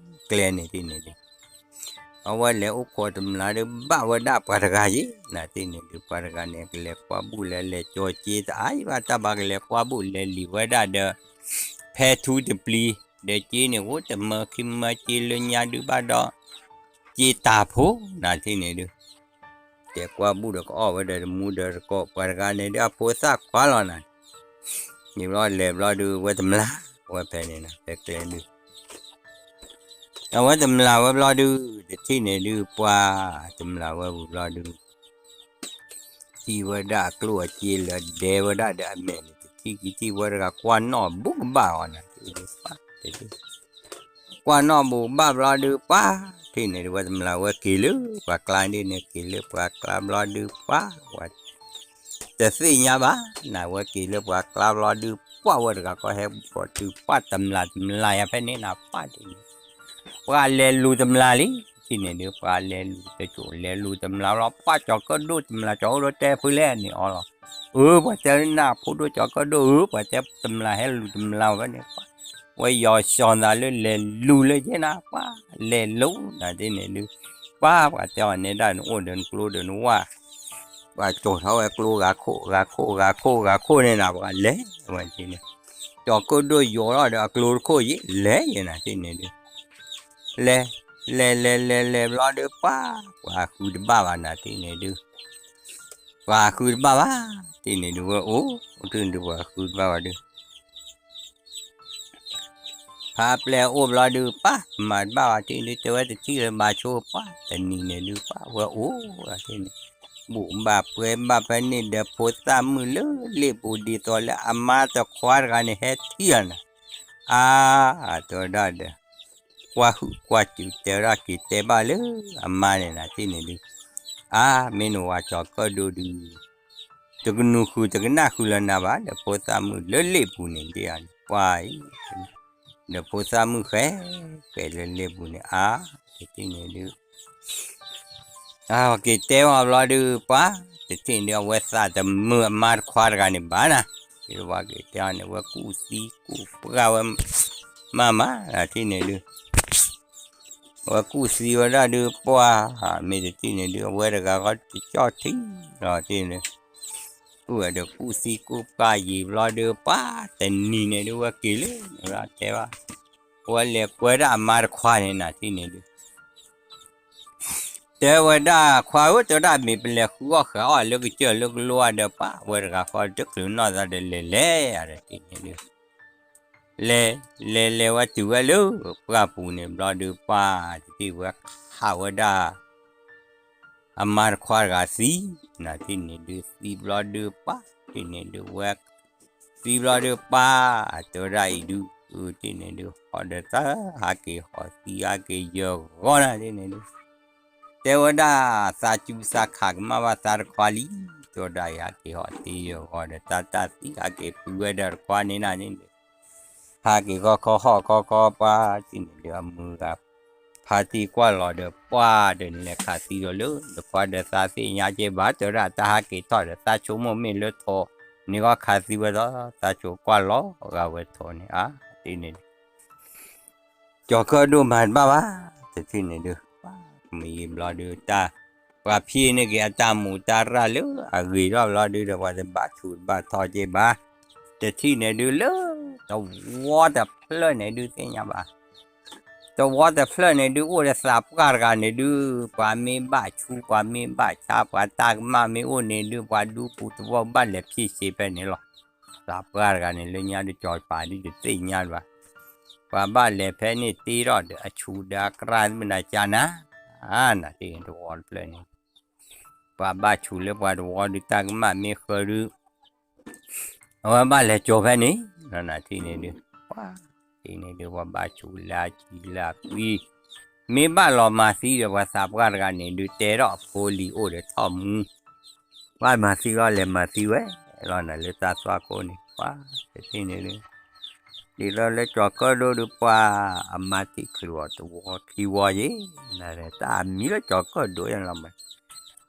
ကျဲန့ၣ်တထံၣ်န့ၣ်ဒုး အဝဲလဲၤအိၣ်ခိးတမျးဒုး ဘၣ်ဝဲဒၣ်ပှၤတဂၤယဲၢ် နၤတထံၣ်န့ၣ်ဒုး ပှၤတဂၤန့ၣ် ကလဲၤကွၢ်ဘူၣ်လၢလဲၤကၠီက့တအါအံၤဘၣ် တၢ်ဘၣ်ကလဲၤကွၢ်ဘူၣ်လဲၤလံၤဝဲဒၣ်ဒီး ဖဲထူတပျံၤ ဒီးက့န့ၣ်အိၣ်တမၢခံမၢက့လၢညါဒုးဘၣ်ဒီး က့တၢ်ဖိ နၤတထံၣ်န့ၣ်ဒုး တဲကွၢ်ဘူၣ်ဒီးကအီၣ်ဝဲဒီးတမူဒီးတကိး ပှၤတဂၤန့ၣ်ဒုးအဖိသၣ်ခွါလီၤနၤ န့ၣ်ဘျီလဲၤဘျီဒုး ဝဲတမျးဝဲဖဲန့ၣ်နၤ ဖဲကျဲဒုး အဝဲတမျးဝဲဘျီဒုး တထံၣ်န့ၣ်ဒုး ပှၤ တမျးဝဲဝံၤဘျီဒုး ထံၣ်ဝဲဒၣ်အကျိၣ်အစ့လၢဒဲဝဲဒၣ်ဒီးအမဲာ်န့ၣ် တထံၣ်က့ၤထံၣ်ဝဲတဂၤကွၢ်နီၣ်ဘူးကဘၣ်အီၤနၤ ကွၢ်နီၣ်ဘူးကဘၣ်ဘျီဒုး ပှၤ ထံၣ်န့ၣ်ဒုး ဝဲတမျးဝဲက့ၤလၢပှၤကျါဒ်န့ၣ် က့ၤလၢပှၤကျါဘျီဒုး ပှၤ ဝဲ တသ့ၣ်ညါဘၣ် နဝဲက့ၤလၢပှၤကျါဘျီဒုး ပှၤဝဲတဂၤကီၢ်ဟဲဘူးကီၢ်တုၤ ပှၤတမျးတမျးယၤဖဲန့ၣ်နၤ ပှၤဒ်န့ၣ် ပှၤလဲၤလူၤတမျးလံ ထံၣ်န့ၣ်ဒုး ပှၤလဲၤလူၤတကိး လဲၤလူၤတမျးလီၤ ပှၤကၠီၤကၢၣ်ဒိၣ်တမျး ကၠီၤကၢၣ်ဒိၣ်တဲဖုလဲၣ်န့ၣ်အီၤလီၤ အၢ ပှၤတဲနၢ်ဖိဒိၣ်ကၠီၤကၢၣ်ဒိၣ် အၢ ပှၤတဲတမျးဟဲလူၤတမျးဝဲန့ၣ် ဝဲယီၤစီၤသးလၢလဲၤလူၤလၢယဲနၤ ပှၤလဲၤလူၤနၤတထံၣ်န့ၣ်ဒုး ပှၤ ပှၤတဲအီၤန့ၣ်ဒၣ်နအိၣ်ဒီးနကျိဒီးနဝၣ် ပှၤကၠီၤထီၣ်ဝဲကျိဂၤခိၣ်ဂၤခိၣ်ဂၤခိၣ်န့ၣ်နၤ ပှၤလဲၤဝဲန့ၣ် ကၠီၤကၢၣ်ဒိၣ်ယီၤထီၣ်ဒီးအကျိတခိၣ်ယဲ လဲၤယဲနၤတထံၣ်န့ၣ်ဒုး လဲၤ လဲၤလဲၤလဲၤလဲၤဘျီဒုး ပှၤ ပှၤဃုတဘၣ်ဘၣ်နၤတထံၣ်န့ၣ်ဒုး ပှၤဃုတဘၣ်ဘၣ် တထံၣ်န့ၣ်ဒုး ဝဲအိၣ် တထံၣ်န့ၣ်ဒုး ပှၤဃုတဘၣ်ဘၣ်ဒုး ဖါပျဲၢ်အိၣ်ဘျီဒုး ပှၤမၤတဘၣ်ဘၣ်တထံၣ်န့ၣ်ဒုး တဲဝဲတထံၣ်လၢဘၣ်ဆိ ပှၤတနံၤန့ၣ်ဒုး ပှၤဝဲအိၣ်တထံၣ်န့ၣ် ဘူၣ်ဘၣ်ပှဲၤဘၣ်ဖဲန့ၣ်ဒီးဖိသၣ်မုၣ်လၢလ့ၣ်ပူၤဒ်သိးလၢအမါတခွါတဂၤန့ၣ် ဟဲထံၣ်အီၤနၤ အါ တဲဝဲဒၣ်ဒီး ကွၢ်ဟုၣ်ကွၢ်စူၤတဲဝဲဒၣ်က့ၤတဲဘၣ်လၢအမါန့ၣ်နၤတထံၣ်န့ၣ်ဒုး အါ မ့ၢ်နဝၤကၠီၤကၢၣ်ဒိၣ်ဒုး တကနူၤဃုာ်တကနၣ်ဃုာ်လၢနၤဘၣ် ဒီးဖိသၣ်မုၣ်လၢလ့ၣ်ပူၤန့ၣ်ဒ်အံၤန့ၣ် ပှၤအံၤ ဒီးဖိသၣ်မုၣ်ဃဲ ဃဲလၢလ့ၣ်ပူၤန့ၣ် အါ တထံၣ်န့ၣ်ဒုး အါ ပှၤက့ၤတဲအီၤဘျီဒုး ပှၤ တထံၣ်န့ၣ်ဒုး အဝဲသးတမုာ်အမါတခွါတဂၤန့ၣ်ဘၣ်နၤ ဒ်ပှၤက့ၤတဲအီၤန့ၣ် ဝဲကူၣ်သံကူၣ်ပှၢ်ဝဲ မးမး တထံၣ်န့ၣ်ဒုး အဝဲကူၣ်သံဝဲဒၣ်ဒုး ပှၤ မ့ၢ်တထံၣ်န့ၣ်ဒုး အဝဲတဂၤဃီတကၠီၣ်ထံလီၤတထံၣ်န့ၣ် ကူၣ်ဝဲဒီးကူၣ်သံကူၣ်ပှၢ်ယံာ်ဘျီဒုး ပှၤ တနံၤန့ၣ်ဒုး ဝဲက့ၤလၢ တဲဘၣ် ဝဲလဲၤကွဲဒၣ်အမါတခွါန့ၣ်နၤတထံၣ်န့ၣ်ဒုး တဲဝဲဒၣ်ခွါဧၢ တဲဝဲဒၣ်မ့ၢ်ပလဲၤဃုအီၣ်ဃုအီၣ်လၢကစၢၢ်လၢကလိဧါဒီး ပှၤဝဲတဂၤဃီတချုးနီၢ်သးဒီးလဲၤလဲၤယၤဒီးတထံၣ်န့ၣ်ဒုး လဲၤ လဲၤလဲၤဝဲတုၤဝဲလၢပှၢ်ပူၤန့ၣ်ဘျီဒုး ပှၤ တထံၣ်ဝဲခးဝဲဒၣ် အမါတခွါတဂၤသံ နၤတထံၣ်န့ၣ်ဒုး သံဘျီဒုး ပှၤ တထံၣ်န့ၣ်ဒုး ဝဲ သံဘျီဒုး ပှၤ တဲဝဲဒၣ်အံၤဒုး တထံၣ်န့ၣ်ဒုး ဟီၣ်ဒီးသးဟးက့ၤဟီၣ်သံဟးက့ၤယၢၤဂီၤနၤတထံၣ်န့ၣ်ဒုး တဲဝဲဒၣ် သးစူၤသးခးကမၣ်ဘၣ်သးတခွါလံ တဲဝဲဒၣ်အံၤဟးက့ၤဟီၣ်သံယၢၤဂီၤဒီး တၢ်တၢ်သံဟးက့ၤဖုးဝဲဒီးတခွါန့ၣ်နၤန့ၣ် ဟးက့ၤခီခီဟီၣ်ခီခီ ပှၤတထံၣ်န့ၣ်ဒုး အမုၢ်ဂၤ ဖါတံၢ်ကွၢ်လီၤဒီး ပှၤဒီးနလဲၤခးသံဒီးလၢ တခွါဒီးသးသ့ၣ်ညါက့ၤဘၣ် တဲဝဲဒၣ်တၢ်ဟးက့ၤထီၣ်ဒီး သးဆိကမိၣ်မ့ၢ်လၢထိးန့ၣ်ဂီၢ်ခးသံဝဲဒီး သးဆိကွၢ်လီၤဂာ်ဝဲထိးန့ၣ် အါ တထံၣ်န့ၣ်ဒုး ကၠီၤကၢၣ်ဒိၣ်မၤတဘၣ်ဘၣ် တထံၣ်န့ၣ်ဒုး ပှၤမ့ၢ်ယံာ်ဘျီဒုး တၢ် ပှၤဖံးန့ၢ်က့ၤအတၢ်မူးတၢ်ရၢ်လၢအဂ့ၤထီၣ်ဘျီဒုးဒီး ပှၤတဘၣ်ဆူးတဘၣ်ထီက့ၤဘၣ် တထံၣ်န့ၣ်ဒုးလၢ သဝီတဖျၢၣ်န့ၣ်ဒုးသ့ၣ်ညါဘၣ် သဝီတဖျၢၣ်န့ၣ်ဒုး အိၣ်ဒီးသးပှၢ်တဂၤန့ၣ်ဒုး ပှၤမ့ၢ်ဘၣ်ဆူး ပှၤမ့ၢ်ဘၣ်ဆါ ပှၤတၢ်ကမၣ်မ့ၢ်အိၣ်န့ၣ်ဒုး ပှၤဒူပူၤသဝီဘၣ်လဲၤဖံးစ့ဖဲန့ၣ်လီၤ. သးပှၢ်တဂၤန့ၣ် လၢညါဒုးကၠီၤပၤဒုးတသ့ၣ်ညါဘၣ်. ပှၤဘၣ်လဲၤဖဲန့ၣ်တ့ထီၣ်ဒီးအဆူးဒီးအကြၢးမ့ၢ်ဒၣ်ကၢ်နၤ, နၤတ့ၢ်တဝီတဖျၢၣ်န့ၣ်, ပှၤဘၣ်ဆူးလၢပှၤတဝီဒုးတၢ်ကမၣ်မ့ၢ်ဃၢဒုး အဝဲဘၣ်လဲၤကၠီၤဖဲန့ၣ်, နၤတ့ၢ်န့ၣ်ဒုး, ပှၤတ့ၢ်န့ၣ်ဒုး ပှၤဘၣ်ဆူးလၢအဆံးလၢအကွံ, မ့ၢ်ဘၣ်လီၤမၤသံဒီးပှၤသးပှၢ်တဂၤန့ၣ်ဒုး တဲထီၣ်အဖိလံၤအိၣ်ဒီးထီၣ်မူ ဘၣ်မၤသံလီၤ လဲၤမၤသံဝဲလီၤနၤလၢတၢ်သွၣ်ခိၣ်န့ၣ်, ပှၤတထံၣ်န့ၣ်ဒုး, ဒ်သိးလၢကၠီၤကၢၣ်ဒိၣ်ဒုး ပှၤအမါထံၣ်ချုးအီၤတဝီခံဝီယဲ, တၢ်မံၤလၢကၠီၤကၢၣ်ဒိၣ်ယဲလီၤမး,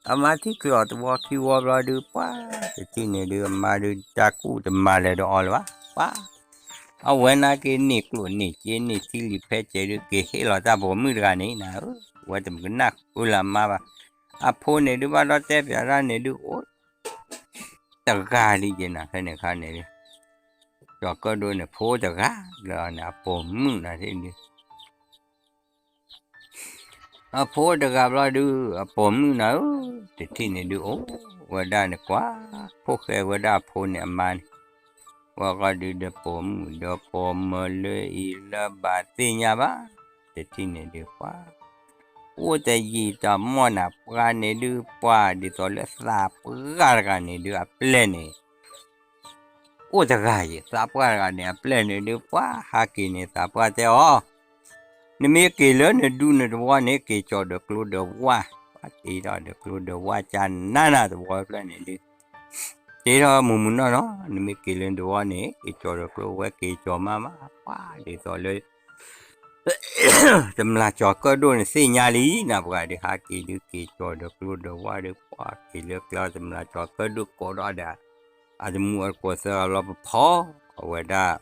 အမါထံၣ်ချုးအီၤတဝီခံဝီဘျီဒုး ပှၤတထံၣ်န့ၣ်ဒုး အမါဒုးတၢ်ကူၣ်တမၤလၢၤဒီးအီၤလၢၤဘၣ်, ပှၤ အဝဲနာ်က့ၤန့ၢ်ကျိၣ်န့ၢ်စ့န့ၢ်ထံလံၤဖဲစဲးဒုး က့ၤဟ့ၣ်လီၤတၢ်ပိာ်မုၣ်တဂၤန့ၣ်နၤဧၢ, ဝဲတကနၣ်ဃုလၢအမါဘၣ်, အဖိန့ၣ်ဒုးဘၣ်ဒီးတဲပၠးတၢ်န့ၣ်ဒုး အိၣ်တဂၤလံက့ၤနၤ ဖဲန့ၣ်အခါန့ၣ်ဒုး, ကၠီၤကၢၣ်ဒိၣ်န့ၣ် ဖိတဂၤလၢအီၤန့ၣ် အပိာ်မုၣ်နၤတထံၣ်န့ၣ်ဒုး အဖိတဂၤဘျီဒုး အပိာ်မုၣ်နၤဧၢ, တထံၣ်န့ၣ်ဒုး အိၣ်ဝဲဒၣ်န့ၣ်ကွၢ်, ဖိၣ်ဃဲဝဲဒၣ်အဖိန့ၣ်အမါန့ၣ်, ဝဲဃီဒုးဒီးပိာ်မုၣ်ဒီးပိာ်မၢၤလၢအံၤလၢဘၣ်သ့ၣ်ညါဘၣ်, တထံၣ်န့ၣ်ဒုးကွၢ်, အိၣ်တယံာ်တမီၢ်နၤ ပှၤန့ၣ်ဒုး ပှၤဒ်သိးလၢသးပှၢ်တဂၤန့ၣ်ဒုး အပျဲၢ်န့ၣ် အိၣ်တဂၤယဲ သးပှၢ်တဂၤန့ၣ် အပျဲၢ်န့ၣ်ဒုး ပှၤဟးက့ၤန့ၣ် သးပှၢ်တဲအီၤ, နမ့ၢ်က့ၤလၢနဒူနတဝီန့ၣ် က့ၤကၠီၤဒီးကျိဒီးဝၣ်, ပှၤတ့ထီၣ်ဒီးကျိဒီးဝၣ်ကၢ်နၤနၤတဝီဖျၢၣ်န့ၣ်ဒုး, တ့ထီၣ်မုၢ်မုၢ်နီၢ်နီၢ် နမ့ၢ်က့ၤလၢနတဝီန့ၣ် က့ၤကၠီၤဒီးကျိဝဲက့ၤကၠီၤမးမး ပှၤဒ်သိးလၢ တမျၢ်ကၠီၤကၢၣ်ဒိၣ်န့ၣ်သ့ၣ်ညါလံနၤ ပှၤဒုးဟးက့ၤဒုးက့ၤကၠီၤဒီးကျိဒီးဝၣ်ဒုး ပှၤက့ၤလၢကျါ တမျၢ်ကၠီၤကၢၣ်ဒိၣ်ကိးဒီးဒၣ် အတမူအတကိးသၢဂၤဘျီ ပဖီအဝဲဒၣ်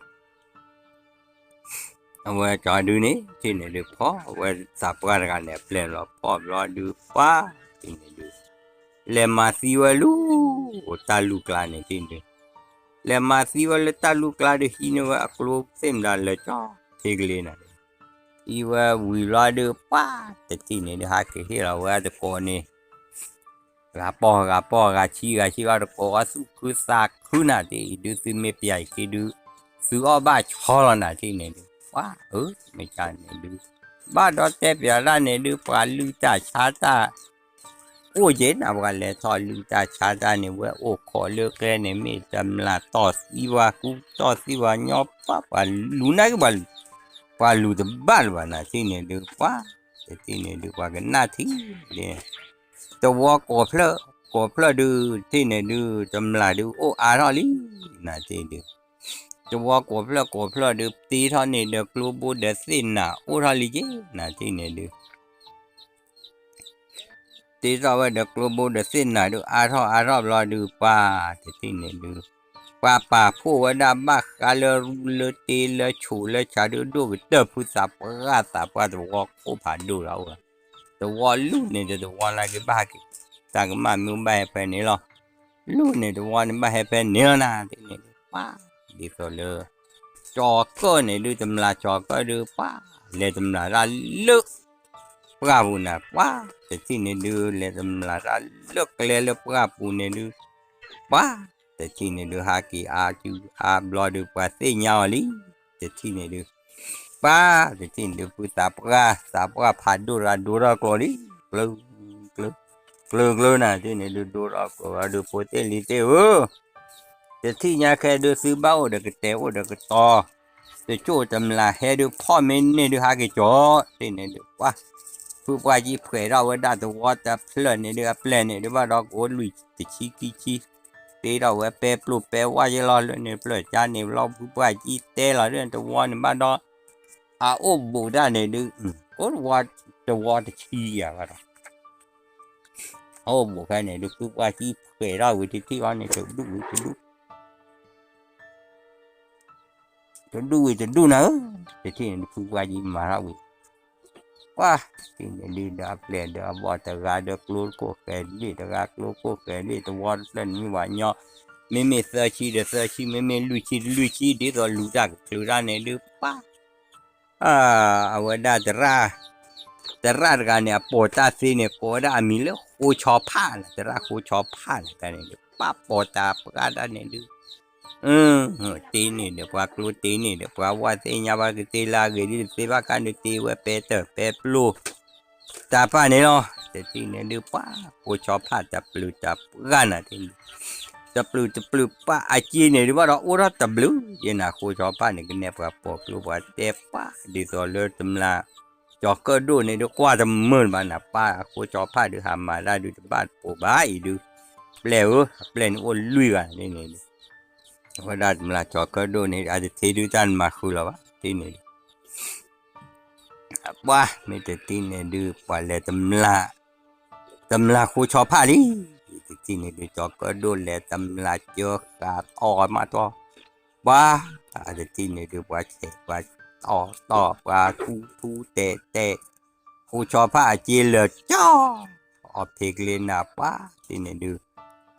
အဝဲကၠီၤဒုးန့ၣ် ထံၣ်န့ၣ်ဒုး ဖီအဝဲသးပှၢ်တဂၤန့ၣ် အပျဲၢ်လီၤ ဖီဘျီဒုး ပှၤထံၣ်န့ၣ်ဒုး လဲၤမၤသံဝဲလူၤ တၢ်လူၤကျါန့ၣ် ထံၣ်န့ၣ်ဒုး လဲၤမၤသံဝဲလၢတၢ်လူၤကျါဒုး ဟံးန့ၢ်ဝဲအကျိသ့ၣ်မတၤလၢာ်ကၠီ ထံကလ့နၤ ဟံးဝဲဝံၤဘျီဒုး ပှၤတထံၣ်န့ၣ်ဒုး ဟးက့ၤဟ့ၣ်လီၤဝဲတကိးန့ၣ် ဂၤပီၢ်ဂၤပီၢ် ဂၤဆံဂၤဆံ အီၣ်တကိးအီၣ်သူၣ်ခုသးခုနၤ တ့ၢ်အံၤဒုး သုမ့ၢ်ပျၢ်အံၤက့ဒုး သုအီၣ်ဘၣ်ဆီလီၤနၤ ထံၣ်န့ၣ်ဒုး ပှၤဧၢ မ့ၢ်ကန့ၣ်ဒုး ဘၣ်ဒီးတဲပျးတၢ်န့ၣ်ဒုး ပှၤလုၢ်တၢ်ဆါတၢ် အိၣ်က့နၤ ပှၤလဲၤထီၣ်လုၢ်တၢ်ဆါတၢ်န့ၣ် ဝဲအိၣ်ခိးလၢကျဲန့ၣ် မ့ၢ်တမျၢ်တီၢ်သံပှၤ ကူတီၢ်သံပှၤ ညီပှၤ ပှၤလူၤနာ်က့ ပှၤလူၤတဘၣ်လၢၤဘၣ်နၤ ထံၣ်န့ၣ်ဒုး ပှၤ တထံၣ်န့ၣ်ဒုး ပှၤကနၣ်ထံ တဝီကိးဖျၢၣ် ကိးဖျၢၣ်ဒုး ထံၣ်န့ၣ်ဒုး တမျၢ်ဒုး အိၣ်အါထီၣ်လံ နၤထံၣ်ဒုး တဝီကိးဖျၢၣ်ကိးဖျၢၣ်ဒုး တ့ထီၣ်န့ၢ်ဒီးကျိဘိဒီးသ့ၣ်နၤ အိၣ်ထီၣ်လံက့ နၤထံၣ်န့ၣ်ဒုး တ့ထီၣ်ဝဲဒီးကျိဘိဒီးသ့ၣ်နၤဒုး အါထီၣ်အါထီၣ်ဘျီဒုး ပှၤ တထံၣ်န့ၣ်ဒုး ပှၤပာ်ဖှိၣ်ဝဲဒၣ်ဘၣ်ဃးလၢရူလၢတ့လၢဆိးလၢဆါဒုး ဒိၣ်ကတၢၢ်ဖုသးပှၢ်သးပှၢ်တဝီခိၣ်ဖးဒိၣ်လီၤအိၣ် တဝီလူၢ်န့ၣ်တဝီနာ်က့ဘၣ်ဟဲက့ၤ တၢ်ကမၣ်မ့ၢ်ဘၣ်ဟဲဖဲန့ၣ်လီၤ လူၢ်န့ၣ်တဝီန့ၣ်ဘၣ်ဟဲဖဲန့ၣ်လီၤနၤ ထံၣ်န့ၣ်ဒုး ပှၤ ဒ်သိးလၢ ကၠီၤကၢၣ်န့ၣ်ဒုး တမျၢ်ကၠီၤကၢၣ်ဒုး ပှၤ လဲၤတမျၢ်တၢ်လၢ ပှၢ်ပူၤနၤ ပှၤ တထံၣ်န့ၣ်ဒုး လဲၤတမျၢ်တၢ်လၢကျဲလၢပှၢ်ပူၤန့ၣ်ဒုး ပှၤ တထံၣ်န့ၣ်ဒုး ဟးက့ၤအါစုအါဘျီဒုး ပှၤသ့ၣ်ညါအီၤလံ တထံၣ်န့ၣ်ဒုး ပှၤ တထံၣ်န့ၣ်ဒုး ဖုသးပှၢ် သးပှၢ်ဖးဒိၣ်တဂၤဒိထီၣ်ကျိလံ ကျၢ ကျၢ ကျၢ ကျၢနၤ တထံၣ်န့ၣ်ဒုး ဒိထီၣ်ကျိလီၤဒုး ဖိသ့ၣ်လံၤသ့ၣ်ဧၢ တထံၣ်ညါခဲဒုး သုဘၣ်အိၣ်ဒီးကတဲာ်အိၣ်ဒီးကတီၤ တကၠိၣ်တမျၢ်ဟဲဒုး ဖီၣ်မ့ၢ်န့ၢ်ဒုး ဟးက့ၤကၠီၤ တထံၣ်န့ၣ်ဒုး ပှၤ ဖုပှၢ်ကံဖှဲးထီၣ်ဝဲဒၣ်တဝီတဖျၢၣ်န့ၣ်ဒုး အပျဲၢ်န့ၣ်ဒုး ဘၣ်ဒီးကအိၣ်လွံၢ်တဆံခံဆံ တ့ထီၣ်ဝဲပဲပျိၢ်ပဲဝါယဲလီၤ လၢန့ၣ်ဖျၢၣ်ကါန့ၣ်ဘျီ ဖုပှၢ်ကံတဲလီၤဒုး တဝီန့ၣ်ဘၣ်ဒီး အအိၣ်ဘူးတၢ်န့ၣ်ဒုး ကိးတဝီတဆံယၤဘၣ်ဒီး အအိၣ်ဘူးခဲန့ၣ်ဒုး ဖုပှၢ်ကံဖှဲးထီၣ်ဝံၤ တထံၣ်အီၤန့ၣ် တဒူၣ်ဝံၤတဒူၣ် တဒူၣ်ဝံၤတဒူၣ်နၤဧၢ, တထံၣ်န့ၣ်ဒုး ဖုပှၢ်ကံမၤထီၣ်ဝံၤ ပှၤ တထံၣ်န့ၣ်ဒုး ဒီးအပျဲၢ်ဒီးအဘီၣ်တဂၤဒီးကျိကိၢ်ဃဲးဒ့ၣ် တဂၤကျိကိၢ်ဃဲးဒ့ၣ် တဝီတဖျၢၣ်န့ၣ်မ့ၢ်ဝဲညီ မ့မ့ၢ်သၢဆံဒီးသၢဆံ မ့မ့ၢ်လွံၢ်ဆံဒီးလွံၢ်ဆံ ဒ်သိးလူၤတၢ်ကချုးတၢ်န့ၣ်ဒုး ပှၤ အဝဲဒၣ် သရၣ်တဂၤန့ၣ် အပိာ်တၢ်သ့န့ၣ် ကိးဝဲဒၣ်အမံၤလၢဃိဆီဖးန့ၣ် သရၣ်ဃိဆီဖးန့ၣ် တၢ်န့ၣ်ဒုး ပှၤပိာ်တၢ်ပှၢ်တၢ်န့ၣ်ဒုး တ့န့ၢ်ဒီး ပှၤကျိတ့န့ၢ်ဒီး ပှၤဝၣ်သ့ၣ်ညါဘၣ်ကတ့လၢအဂ့ၤဒ်တသ့ဘၣ်ခါန့ၣ် တ့ဝဲပဲတၢၢ်ပဲပျိၢ် တၢ်ပၢ်န့ၣ်လီၤ. တထံၣ်န့ၣ်ဒုး ပှၤဃိဆီဖးတပျုာ်တပှၢ်နၤတ့န့ၣ် တပျုာ်တပျုာ်ပှၤအစ့န့ၣ်ဒုး ဘၣ်ဒီးအိၣ်ထီၣ်တဘျုးယဲနၤ ဃိဆီဖးန့ၣ် ကနဲၣ်ပှၤပိာ်ကျိပှၤတဲပှၤ ဒ်သိးလၢတမျၢ် ကၠီၤကၢၣ်ဒိၣ်န့ၣ်ဒုး ကွၢ်တမုာ်လၢၤဘၣ်နၤ ပၢ်အဃိဆီဖးဒုး ဟးမၤတၢ်ဒုးတဘၣ်တပိာ်ဘၣ်အံၤဒုး ပျဲၢ်ဧၢ အပျဲၢ်န့ၣ်အိၣ်လွံၢ်ဂၤန့ၣ်န့ၣ် အဝဲဒၣ်တမျၢ်ကၠီၤကၢၣ်ဒိၣ်န့ၣ် အတထံၣ်ဒုးတၢ်နမၤဃုာ်လီၤဘၣ် တထံၣ်န့ၣ်ဒုး ပှၤမ့ၢ်တထံၣ်န့ၣ်ဒုး ပှၤလဲၤတမျၢ် တမျၢ်ဃိဆီဖးလံ. တထံၣ်န့ၣ်ဒုး ကၠီၤကၢၣ်ဒိၣ်လဲၤတမျၢ်ကၢဃာ်တီၢ်မးတီၢ် ပှၤ အတထံၣ်န့ၣ်ဒုး ပှၤဆဲးပှၤတီၢ် ပှၤထူထူတဲာ်တဲာ် ဃိဆီဖးအစ့လၢာ်ကၠီ အီၣ်ဖံးကျ့နၤပှၤ တထံၣ်န့ၣ်ဒုး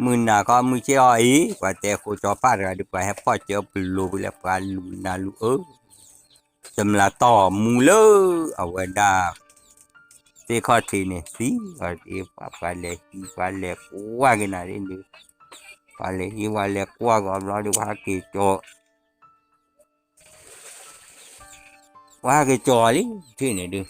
မုၢ်နၤခီမုၢ်ဆ့ၣ်အီၤအံၤ ပှၤတဲဃိဆီဖးတဂၤဒုး ပှၤဟဲဖီၣ်ကၢပလိၤဝံၤလၢပှၤလူၤနၤလူၤအၢ တမျၢ်တီၢ်မူလၢ အဝဲဒၣ် သ့ၣ်ခီၣ်ထံးန့ၣ်သံ ပှၤပှၤလဲၤဟံးပှၤလဲၤကွၢ်က့ၤနၤဒ်န့ၣ် ပှၤလဲၤဟံးပှၤလဲၤကွၢ်က့ၤဘျီဒုး ပှၤဟဲက့ၤကၠီ ပှၤဟဲက့ၤကၠီလံ ထံၣ်န့ၣ်ဒုး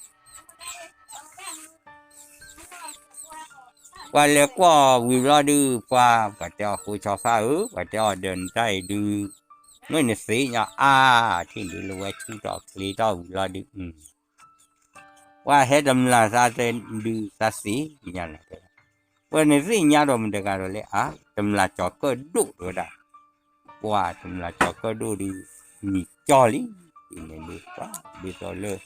ပှၤလဲၤကွၢ်ဝံၤဘျီဒုး ပှၤ ပှၤတဲအီၤဃိဆီဖးဧၢ ပှၤတဲအီၤဒီးနတၢ်အံၤဒုး မ့ၢ်နသ့ၣ်ညါအါ ထံၣ်ဒုးလၢဝဲဆူၣ်ထီၣ်ချ့ထီၣ်ဝံၤဘျီဒုး ပှၤဟဲတမျၢ်သးတဲဒုးသးသ့ၣ်ညါနၤ တဲ ပှၤနသ့ၣ်ညါဒီးမတၤတဂၤဒီးလဲၣ် အါ တမျၢ်ကၠီၤကၢၣ်ဒိၣ်တဲဝဲဒၣ် ပှၤတမျၢ်ကၠီၤကၢၣ်ဒိၣ်ဒုး မံၤကၠီလံ တထံၣ်န့ၣ်ဒုး ပှၤ ဒ်သိးလၢ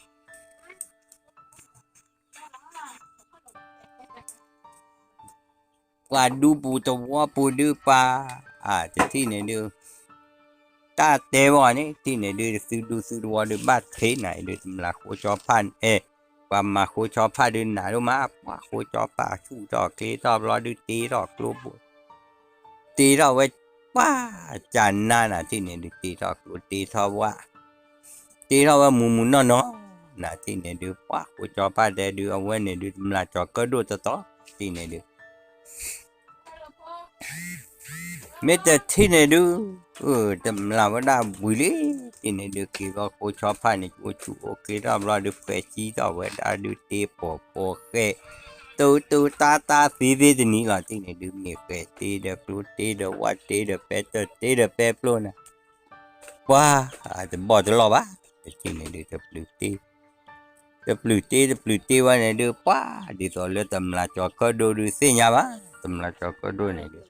ပှၤဒူပူၤသဝီပူၤဒုးပှၤ အတထံၣ်န့ၣ်ဒုး တၢ်တဲဘၣ်န့ၣ် ထံၣ်န့ၣ်ဒုး သုဒူသုသဝီဒုး ဘၣ်ထဲနၤအံၤဒုး တမျၢ်ဃိဆီဖး အဲ ပှၤမၤဃိဆီဖးဒုးနၤဒိၣ်မး ပှၤဃိဆီဖးဆူၣ်ထီၣ်ချ့ထီၣ်ဘျီဒုး တ့ထီၣ်ကျိပူၤ တ့ထီၣ်ဝဲ ပှၤကနါနၤ ထံၣ်န့ၣ်ဒုး တ့ထီၣ်ကျိ တ့ထီၣ်ဝဲ တ့ထီၣ်ဝဲမူၤမူၤနီၢ်နီၢ် နၤထံၣ်န့ၣ်ဒုး ပှၤဃိဆီဖးတဲဒုး အဝဲန့ၣ်ဒုး တမျၢ်ကၠီၤကၢၣ်ဒိၣ်တတီၤ ထံၣ်န့ၣ်ဒုး မ့ၢ်တထံၣ်န့ၣ်ဒုး တမျၢ်ဝဲဒၣ်ဝံၤလံ ထံၣ်န့ၣ်ဒုး က့ၤဘျီဃိဆီဖးန့ၣ် အိၣ်ဆူၣ်အိၣ်ချ့ထီၣ်ဘျီဒုး ဖှဲးစံထီၣ်ဝဲဒၣ်ဒုး တ့ပိာ်ပိာ်ဃဲ တတတၢ်တၢ်သ့သ့တနံၤလီၤ ထံၣ်န့ၣ်ဒုး မ့ၢ်ဃဲတ့ဒီးကျိတ့ဒီးဝၣ်တ့ဒီးပဲတၢ်တ့ဒီးပဲပျိၢ်နၤ ပှၤ တဘီၣ်တလီၢ်ဘၣ် တထံၣ်န့ၣ်ဒုး တပျုာ်တ့ တပျုာ်တ့ တပျုာ်တ့ဝဲန့ၣ်ဒုး ပှၤ ဒ်သိးလၢတမျၢ်ကၠီၤကၢၣ်ဒိၣ်ဒုးသ့ၣ်ညါဘၣ် တမျၢ်ကၠီၤကၢၣ်ဒိၣ်န့ၣ်ဒုး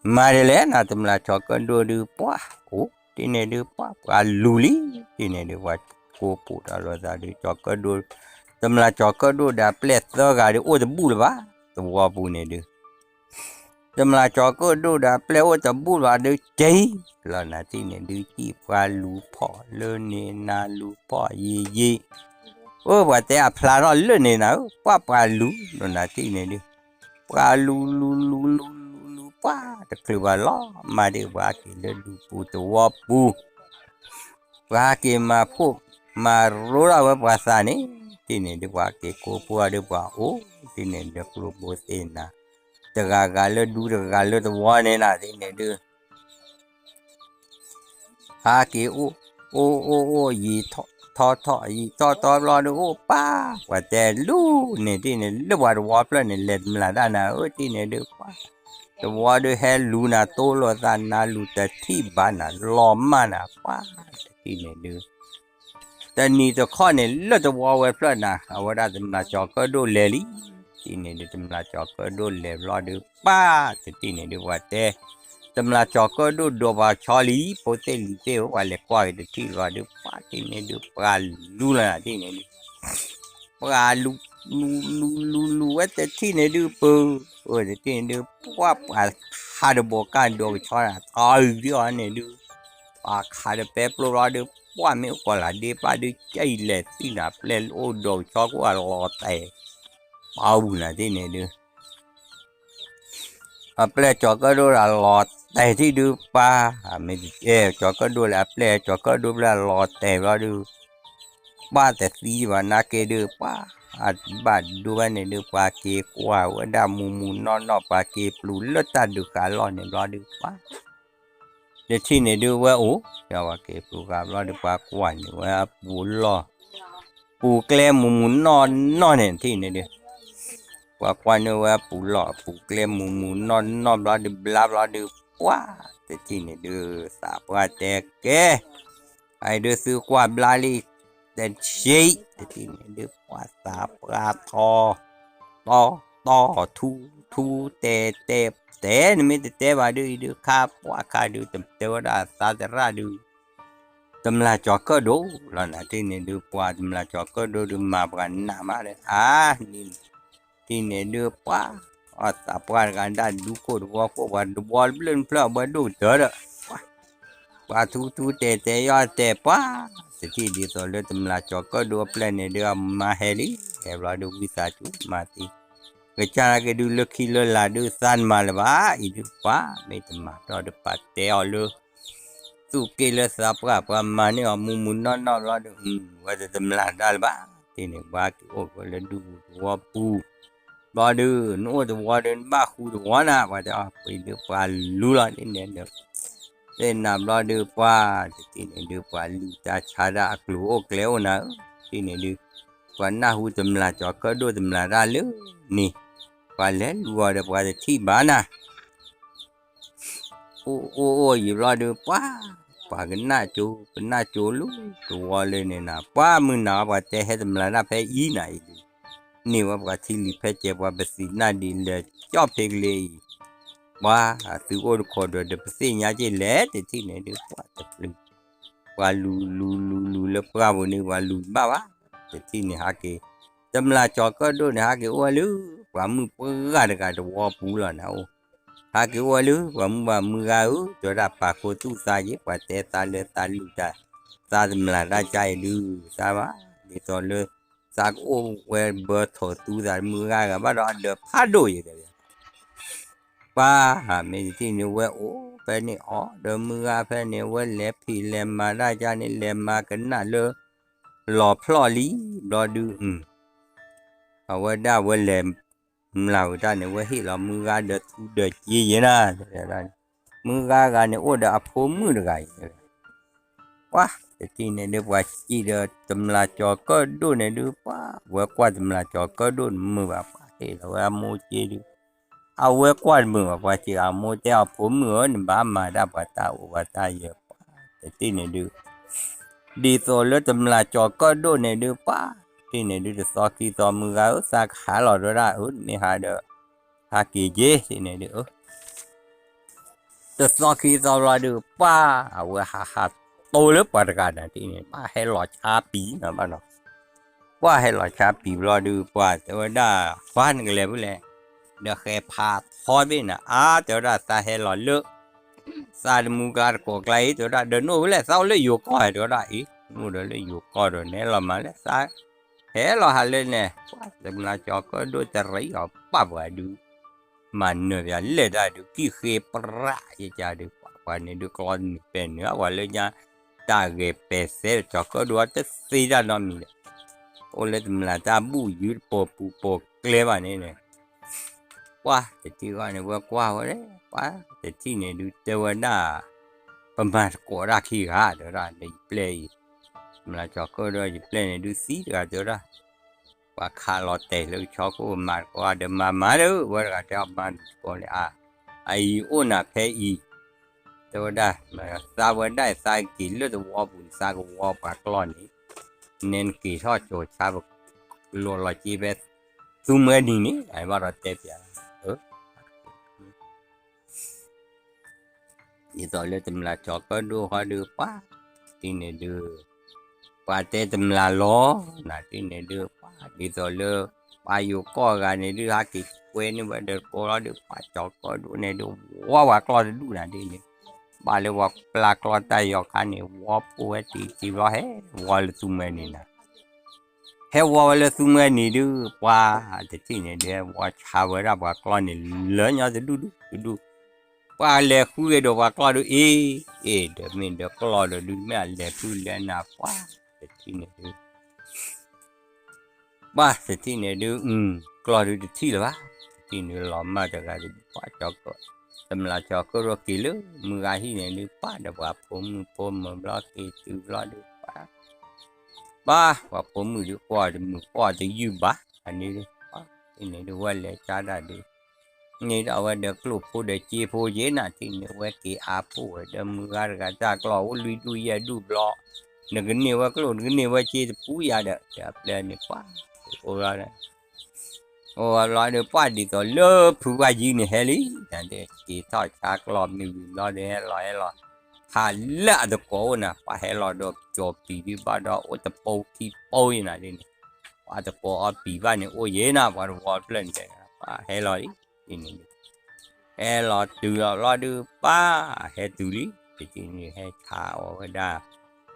မၤဒ်လဲၣ်နၤ တမျၢ်ကၠီၤကၢၣ်ဒိၣ်ဒုး ပှၤ အိၣ် ထံၣ်န့ၣ်ဒုး ပှၤ ပှၤလူၤလံ ထံၣ်န့ၣ်ဒုး ပှၤကိးပိာ်တၢ်လိာ်သးဒုး ကၠီၤကၢၣ်ဒိၣ် တမျၢ်ကၠီၤကၢၣ်ဒိၣ်ဒီးအပျဲၢ်သၢဂၤဒုး အိၣ်တဘူၣ်လၢၤဘၣ် သဝီပူၤန့ၣ်ဒုး တမျၢ်ကၠီၤကၢၣ်ဒိၣ်ဒီးအပျဲၢ်အိၣ်တဘူၣ်လၢၤဘၣ်ဒုး က့ၤလီၤနၤထံၣ်န့ၣ်ဒုး စံၣ်ပှၤလူၤဖီၣ်လၢန့ၣ်နၤလူၤဖီၣ်ယံာ်ယံာ် အိၣ် ပှၤတဲအဖျါထီၣ်လၢန့ၣ်နၤဧၢ ပှၤပှၤလူၤလီၤနၤထံၣ်န့ၣ်ဒုး ပှၤလူၤလူၤလူၤလူၤလူၤလူၤ ပှၤတချုးဘၣ်လီၤမၢ်ဒုး ပှၤက့ၤလၢဒူပူၤသဝီပူၤ ပှၤက့ၤမၤဖှိၣ်မၤရိထီၣ်ဝဲပှၤသးန့ၣ် ထံၣ်န့ၣ်ဒုး ပှၤက့ၤကိးပှၤဒုး ပှၤအိၣ် ထံၣ်န့ၣ်ဒုး ကျိဘိသ့ၣ်နၤ တဂၤဂၤလၢဒူတဂၤလၢသဝီန့ၣ်နၤ ထံၣ်န့ၣ်ဒုး ဟးက့ၤအိၣ် အိၣ်အိၣ်အိၣ် ယံာ်ထီၣ်ထီၣ် ယံာ်ထီၣ်ထီၣ်ဘျီဒုး အိၣ်ပၢ် ပှၤတဲလူၤန့ၣ် ထံၣ်န့ၣ် လၢပှၤသဝီဖျၢၣ်န့ၣ် လဲၤတမျၢ်တၢ်နၤဧၢ ထံၣ်န့ၣ်ဒုး ပှၤ သဝီဒုးဟဲလူၤနၤ တိလိာ်သးနၤလူၤတထံၣ်ဘၣ်နၤ လီၤမၢ်နၤ ပှၤ တထံၣ်န့ၣ်ဒုး တနံၤတခီန့ၣ် လၢသဝီဝဲဖျၢၣ်နၤ အဝဲဒၣ်တမျၢ်ကၠီၤကၢၣ်ဒိၣ်လဲၤလံ ထံၣ်န့ၣ်ဒုး တမျၢ်ကၠီၤကၢၣ်ဒိၣ်လဲၤဘျီဒုး ပှၤ တထံၣ်န့ၣ်ဒုး ပှၤတဲ တမျၢ်ကၠီၤကၢၣ်ဒိၣ်ဒိးပှၤဆီလံ ဖိသ့ၣ်လံၤသ့ၣ်ဧၢ ပှၤလဲၤကွၢ်က့ၤတထံၣ်ဘျီဒုး ပှၤ ထံၣ်န့ၣ်ဒုး ပှၤလူၤလီၤနၤ ထံၣ်န့ၣ်ဒုး ပှၤလူၤ လူၤလူၤလူၤလူၤဝဲတထံၣ်န့ၣ်ဒုး ပၢၤ အၢ တထံၣ်န့ၣ်ဒုး ပှၤ ပှၤခးတဘိးကၢ်ဒိးကဆီနၤ တအုးဒ်အီၤန့ၣ်ဒုး ပှၤခးတပဲပျိၢ်ဘျီဒုး ပှၤမ့ၢ်အိၣ်ကီးလၢဒ့ပၢ်ဒုး ကဲအံၤလဲၤသံနၤ ပျဲၢ်အိၣ်ဒိးကဆီကအိၣ်အလီၤတဲာ် ပှၤအူနၤ ထံၣ်န့ၣ်ဒုး အပျဲၢ်ကၠီၤကၢၣ်ဒိၣ်လၢအလီၤတဲာ်ထံၣ်ဒုး ပှၤ မ့ၢ်ကဲကၠီၤကၢၣ်ဒိၣ်လၢအပျဲၢ်ကၠီၤကၢၣ်ဒိၣ်ဖျၢၣ်အလီၤတဲာ်ဘျီဒုး ပှၤတသံဘၣ်နာ်က့ဒုး ပှၤ အဘၣ်ဒိဘၣ်န့ၣ်ဒုး ပှၤက့ၤကွၢ်ဝဲဒၣ်မူၤမူၤနီၢ်နီၢ် ပှၤက့ၤပျူၤလၢတၢ်ဒုးဃာ်လီၢ်န့ၣ်ဘျီဒုး ပှၤ တထံၣ်န့ၣ်ဒုးဝဲအိၣ်, ဒီးပှၤက့ၤပူၤဃာ်ဘျီဒီး ပှၤကွၢ်န့ၢ်ဝဲအပူၤလီၢ်, ပူၤကျဲမူၤမူၤနီၢ်နီၢ်န့ၣ် တထံၣ်န့ၣ်ဒုး, ပှၤကွၢ်န့ၢ်ဝဲအပူၤလီၢ် အပူၤကျဲမူၤမူၤနီၢ်နီၢ်ဘျီဒုး ဘျါဘျီဒုး ပှၤတထံၣ်န့ၣ်ဒုး သးပှၢ်တဲကဲ အအံၤဒုးသုကွၢ်ဘျါလံ, တဆံး တထံၣ်န့ၣ်ဒုး ပှၤသးပှၢ်ထီ, တီတီထူထူ တဲတဲ တဲနမ့ၢ်တတဲဘၣ်ဒုး အံၤဒုး ခါပှၢ်ခါဒုး တတဲဝဲဒၣ်သးသရၣ်ဒုး တမျာ်ကၠီၤကၢၣ်ဒိၣ်လီၤနၤ တထံၣ်န့ၣ်ဒုး ပှၤတမျာ်ကၠီၤကၢၣ်ဒိၣ်ဒုး မၤပှၤနးမးဒီး အါန့ၣ် တထံၣ်န့ၣ်ဒုး ပှၤ အီၣ်သးပှၢ်တဂၤဒၣ်ဒူခိၣ်တဝီခိၣ် ပှၤတဝီတဘျၢၣ်တဖျၢၣ် အဝဲဒိၣ်ကတၢၢ်ဒီး ပှၤထူထူတဲတဲ ယီၣ်တဲပှၤ တထံၣ်ဒ်သိးလၢ တမျာ်ကၠီၤကၢၣ်ဒိၣ်အပျဲၢ်န့ၣ်ဒုး အမါဟဲလံ ဟဲဘျီဒုး ဝံသးစူၤမၤသံ ကစၢ်နာ်က့ဒုး လၢခံလၢလာ်ဒုး သးနမၤလၢၤဘၣ် အံၤဒုး ပှၤမ့ၢ်တမၤထီၣ်ဒုး ပတဲအီၤလၢ သူၣ်က့လၢသးပှၢ် ပှၤမၤန့ၢ်အီၤမူမူနီၢ်နီၢ်ဘျီဒုး ဝဲတတမျာ်တၢ်လၢၤဘၣ် တထံၣ်န့ၣ် ပှၤက့ၤအိၣ်ဝဲလၢဒူပူၤသဝီပူၤ ဘျီဒုး နအိၣ်သဝီဒုး နဘၣ်ဃူသဝီနၤ ပှၤတဲအီၤ ပှၤဒုး ပှၤလူလီၤ တထံၣ်န့ၣ်ဒုး သ့ၣ်နၤဘျီဒုး ပှၤ တထံၣ်န့ၣ်ဒုး ပှၤလူၤတၢ်ဆါတၢ်အကျိၤအိၣ်ကျဲအိၣ်နၤဧၢ တထံၣ်န့ၣ်ဒုး ပှၤနၢ်ဟူတမျာ်ကၠီၤကၢၣ်ဒိၣ်တမျာ်တၢ်လၢန့ၣ် ပှၤလဲၤလူၤအီၤဒီး ပှၤတထံၣ်ဘၣ်နၤ အိၣ်အိၣ်အိၣ်ယံာ်ဘျီဒုး ပှၤ ပှၤကနၣ်ကၠိ ကနၣ်ကၠိလူၤသဝီလၢန့ၣ်နၤ ပှၤမုၢ်နၤ ပှၤတဲဟဲတမျာ်တၢ်ဖဲအံၤနၤအံၤဒုး န့ၢ်ဝဲပှၤထံလံၤဖဲကဲ ပှၤပသံးနၢ်ဒံးလဲၤကၠီၣ်ဖဲကလ့အံၤ ပှၤ သုအိၣ်တခိးဒီး ဒီးပသ့ၣ်ညါက့ၤလဲၣ် တထံၣ်န့ၣ်ဒုး ပှၤတပျုၤ ပှၤလူၤလူၤလူၤလူၤလၢပှၢ်ပူၤန့ၣ် ပှၤလူၤတဘၣ်ဘၣ် တထံၣ်န့ၣ်ဟးက့ၤ တမျာ်ကၠီၤကၢၣ်ဒိၣ်န့ၣ် ဟးက့ၤအိၣ်ဝဲလၢ ပှၤမုၣ်ပှၢ်ဂၤတဂၤသဝီပူၤလီၤနၤအိၣ် ဟးက့ၤအိၣ်ဝဲလၢ ပှၤမုၣ်ပှၢ်မုၢ်ဂၤဧၢ တဲဝဲဒၣ်ပာ်ခူသူၣ်သးက့ၤ ပှၤတဲသးလၢသးလူၤတၢ် သးတမျာ်တၢ်ကါအံၤဒုး သးဘၣ် ဒ်သိးလၢ သးကအိၣ်ဝဲဘၢထိးသူသးမုၢ်ဂၤဂၤဘၣ်ဒီး အဒၢးဖးဒိၣ်ယဲၢ်တဲ ပှၤ မ့ၢ်တထံၣ်န့ၣ် ဝဲအိၣ်ဖဲန့ၣ်အီၤ ဒီးမုၢ်ဂၤဖဲန့ၣ် ဝဲလဲၤဖံးလဲၤမၤတၢ်ကါန့ၣ် လဲၤမၤကနၣ်လၢ လီၤဖျီၣ်လံ ဘျီဒုး အဝဲဒၣ်ဝဲလဲၤ မျးဝဲတၢ်န့ၣ် ဝဲဟ့ၣ်လီၤမုၢ်ဂၤဒီးထူဒီးက့ယဲၢ်နၤ တဲဝဲဒၣ်န့ၣ် မုၢ်ဂၤဂၤန့ၣ် အိၣ်ဒီးအဖိမုၣ်တဂၤအံၤ ပှၤ တထံၣ်န့ၣ်ဒုး ပှၤစံးဒီးတမျာ်ကၠီၤကၢၣ်ဒိၣ်န့ၣ်ဒုး ပှၤ ဝဲကွၢ်တမျာ်ကၠီၤကၢၣ်ဒိၣ်န့ၣ်မုာ်ဘၣ် ပှၤဟ့ၣ်လီၤဝဲအမိၢ်က့ဒုး အဝဲကွၢ်တမုာ်ဘၣ် ပှၤစံးအမိၢ်တဲအီၤ ဖိမုၣ်ဧၢ နဘၣ်မၤတၢ်ပှၤတၢ်အိၣ်ပှၤတၢ်ယၢၤ ပှၤ တထံၣ်န့ၣ်ဒုး ဒ်သိးလၢတမျာ်ကၠီၤကၢၣ်ဒိၣ်န့ၣ်ဒုး ပှၤ တထံၣ်န့ၣ်ဒုး တသီခံသီမုၢ်ဂၤဧၢ သးကဟးလီၤတဲဝဲဒၣ် အၢ နမ့ၢ်ဟးဒီး ဟးက့ၤက့ၤ တထံၣ်န့ၣ်ဒုး တသီခံသီဘျီဒုး ပှၤ အဝဲဟးဟးတိလၢပှၤတဂၤန့ၣ် တထံၣ်န့ၣ် ပှၤဟဲလီၤဆါပံၤနီၤဘၣ်နီၤ ပှၤဟဲလီၤဆါပံၤဘျီဒုး ပှၤတဲဝဲဒၣ် ပှၤနကလဲၤဖဲလဲၣ် ဒီးဃဲဖးထီသ့ၣ်နၤ အါ တဲဝဲဒၣ် သးဟဲလီၤလၢ သးတမူကျါတကိးကျါအံၤ တဲဝဲဒၣ် ဒီးနအိၣ်ဖဲလဲၣ် သးအိၣ်လၢယိၤကီၢ် တဲဝဲဒၣ်အံၤ နအိၣ်ဒီးလၢယိၤကီၢ်ဒီး နဟဲလီၤမၤလဲၣ် သး ဟဲလီၤဟးလၢန့ၣ် ပှၤ တမျာ်ကၠီၤကၢၣ်ဒိၣ်တရံးအီၤ ပှၤပှၤဒုး မၤနၢၤပၠးလဲၣ်တၢ်ဒုး ကံၣ်ဃ့ပြးယကါဒုး ပှၤန့ၣ်ဒုး ကျီနုာ်ပဲာ်နုာ် အဝဲလၢညါ တၢ်ဂဲၤပဲာ်သဲ ကၠီၤကၢၣ်ဒိၣ်တသ့တၢ်နီတမံၤဒီး အိၣ်လၢတမျာ်တၢ်ဘူၣ်ယုၢ်တပိာ်ပူၤပိာ်ကျဲဘၣ်န့ၣ် ပှၤတထံၣ်ဃီန့ၣ် ဝဲကွၢ်ဝဲ ပှၤတထံၣ်န့ၣ်ဒုး တဲဝဲဒၣ် ပမၤသကိးတၢ်ခံဂၤ တဲဝဲဒၣ် လၢယပျဲၢ်အံၤ တမျာ်ကၠီၤကၢၣ်ဒိၣ်ယပျဲၢ်န့ၣ်ဒုးသံတဂၤ တဲဝဲဒၣ် ပှၤခးလီၤတဲာ်လၢကဆီခိၣ် မၤသကိးဒီးမၤမၤဒီး ဝဲတဂၤတဲအီၤ မၤသကိးန့ၣ် အ အအံၤအိၣ်နၤဖဲအံၤ တဲဝဲဒၣ် သးဝဲဒၣ်သးက့ၤလၢသဝီပူၤန့ၣ် သးကဝီပှၤကျီၢ်န့ၣ် နဲနက့ၤထီၣ်ကၠိၤဆါ ပကလိာ်လီၤက့ဖဲ သူမှဲနံၤန့ၣ် အဘၣ်ဒီးတဲပၠး ဒ်သိးလၢတမျာ်ကၠီၤကၢၣ်ဒိၣ်ဃီဒုး ပှၤ တထံၣ်န့ၣ်ဒုး ပှၤတဲတမျာ်လီၤ နၤတထံၣ်န့ၣ်ဒုး ပှၤ ဒ်သိးလၢ ပှၤယိၤကီၢ်ဂၤန့ၣ်ဒုး ဟဲက့ၤကွဲန့ၢ်ဝဲဒီးကိးလီၤဒုး ပှၤကၠီၤကၢၣ်ဒိၣ်န့ၣ်ဒုး ဝီပှၤကျီၢ်တဒူၣ်နၤတထံၣ်န့ၣ် ဘၣ်လၢပှၤပျၢ်ကျီၢ်တၢ်ယီၤခါန့ၣ် ဝီပိၢ်ဝဲတံၤတံၤဘျီ ဟဲဝီလၢသူမှဲနံၤနၤ ဟဲဝီဝဲလၢသူမှဲနံၤဒုး ပှၤ တထံၣ်န့ၣ်ဒုး ဟဲဝီဆါဝဲဒၣ်ပှၤကျီၢ်န့ၣ် လၢညီတဒူၣ်ဒူၣ်တဒူၣ် ပှၤလဲၤဃုက့ၤဒီးပှၤကျီၢ်ဒုး အ့ အ့ ဒီးမ့ၢ်ဒီးကျီၢ်ဒီးဒုး မ့ၢ်အလဲၤဃုလဲၤနၤ ပှၤ တထံၣ်န့ၣ်ဒုး ပှၤတထံၣ်န့ၣ်ဒုး ကျီၢ်ဒုးတထံၣ်လၢၤဘၣ် တထံၣ်န့ၣ်လီၤမၢ်တဂၤဒုး ပှၤကၠီၤကၢၣ် တမျးကၠီၤကၢၣ်ဒိၣ်က့ၤလၢမုၢ်ဂၤဟံၣ်န့ၣ်ဒုး ပှၤဒီးပှၤဖိမုၣ်ဖိမုၣ်ဘျီက့ၤတုၤဘျီဒုး ပှၤ ပှၤ ပှၤဖိမုၣ်ဒုးကွၢ်တမုာ် ကွၢ်တယုၢ်ဘၣ်န့ၣ်ဒုး ပှၤ ထံၣ်န့ၣ်ဒုး ဝဲလဲၤကါဒၣ်ဒုး န့ၣ်ဒီးအဝဲဒီးကျိၣ်ဖိဒီးစ့ဖိယဲၢ်နၤ ထံၣ်န့ၣ် ဝဲက့ၤအါပိၢ်ဝဲဒီးမုၢ်ဂၤတဂၤ တၢ်ကျီၢ်အိၣ်လွံၢ်ဒူၣ်ယဲၢ်ဒူၣ်ဘျီ နကန့ၢ်ဝဲကျိၣ် နကန့ၢ်ဝဲစ့တပူၤယၤဒီး ဒီးအပျဲၢ်န့ၣ် ပှၤ အိၣ်လီၤဒီး အိၣ်ဝဲဘျီဒီး ပှၤဒ်သိးလၢဖုပှၢ်ယံၤန့ၣ်ဟဲလံ နဒဲက့ၤထီၣ်ဆါကျီၢ်မ့ၢ်ဝံၤဘျီဒီး ဟဲလီၤဟဲလီၤ ဟးလၢအတကိးအိၣ်နၤ ပှၤဟဲလီၤဒီးကၠီၤပံၤဒုးဘၣ်ဒီး အိၣ်တပိာ်ခံပိာ်ယဲၢ်နၤဒ်န့ၣ် ပှၤတကိးအီၤပံၤဘၣ်န့ၣ် အိၣ်ယဲၢ်နၤ ပှၤတဝီဖျၢၣ်န့ၣ် ပှၤဟဲလီၤလံ ဒ်န့ၣ်ဒုး ဟဲလီၤတုၤလီၤဘျီဒုး ပှၤ ဟဲတုၤလံ တထံၣ်န့ၣ် ဟဲဆါအီၤဝဲဒၣ်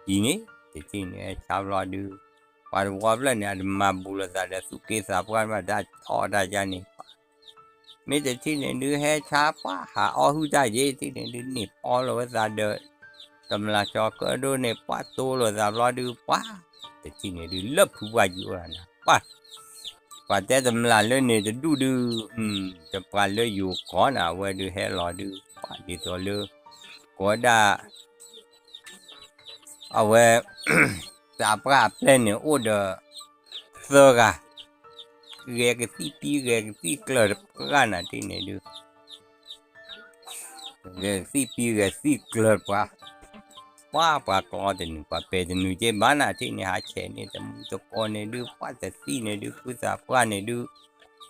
ယံၤန့ၣ် တထံၣ်န့ၣ် ဟဲဆါဘျီဒုး ပှၤတဝီဖျၢၣ်န့ၣ် အတမၤဘူးလိာ်သးဒီးသူၣ်က့သးပှၢ်ဘၣ် တၢ်အီၣ်တၢ်ယါန့ၣ် ပှၤ မ့ၢ်တထံၣ်န့ၣ်ဒုး ဟဲဆါပှၤ ဟးအီၣ်ဟုၣ်တၢ်ယဲၢ် တထံၣ်န့ၣ်ဒုး န့ၢ်ပီလိာ်ဝဲသးဒီး တမျးကၠီၤကၢၣ်ဒိၣ်န့ၣ် ပှၤတိလိာ်သးဘျီဒုး ပှၤ တထံၣ်န့ၣ်ဒုး လၢဖုပှၢ်ယံၤအိၣ်နၤ ပှၤ ပှၤတဲတမျးလၢန့ၣ်တဒူၣ်ဒုး တပှၤလၢယိၤကီၢ်နၤ အဝဲဒုးဟဲလီၤဒုး ပှၤဒ်သိးလၢ ကိးဝဲဒၣ် အဝဲ သးပှၢ်အပျဲၢ်န့ၣ် အိၣ်ဒီး သၢဂၤ ဂဲၤကသံၣ်ပံဂဲၤကသံၣ်ကျၢၤတပှၢ်နၤ တထံၣ်န့ၣ်ဒုး ဂဲၤကသံၣ်ပံဂဲၤကသံၣ်ကျၢၤတပှၢ် ပှၤ ပှၤကျီတနုာ် ပှၤပဲာ်တနုာ်က့ဘၣ်နၤ တထံၣ်န့ၣ် ဟးဆဲးန့ၢ်တမူတကိးန့ၣ်ဒုး ပှၤတသံၣ်န့ၣ်ဒုး ဖုသးပှၢ်န့ၣ်ဒုး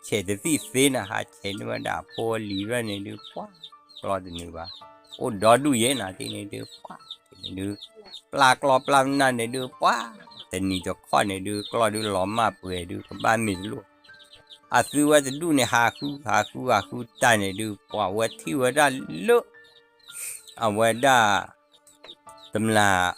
ဆဲးတသံၣ်သ့နၤ ဟးဆဲးန့ၢ်ဝဲဒၣ်အဖိအလံၤဖျၢၣ်န့ၣ်ဒုး ပှၤ ကျီတနုာ်ဘၣ် အိၣ်ဒီဒူၣ်ယဲၢ်နၤ တထံၣ်န့ၣ်ဒုး ပှၤ တထံၣ်န့ၣ်ဒုး ပျၢ်ကျီပျၢ်နၢ်န့ၣ်ဒုး ပှၤ တနံၤတခီန့ၣ်ဒုး ကျီဒုးလီၤမၢ်ပှဲၤဒုး ကဘၣ်မ့ၢ်တလိၣ် အသုဝဲတဒူၣ်န့ၣ် ဟးဃု ဟးဃု ဟးဃုတၢ်န့ၣ်ဒုး ပှၤဝဲထံၣ်ဝဲဒၣ်လၢ အဝဲဒၣ် တမျး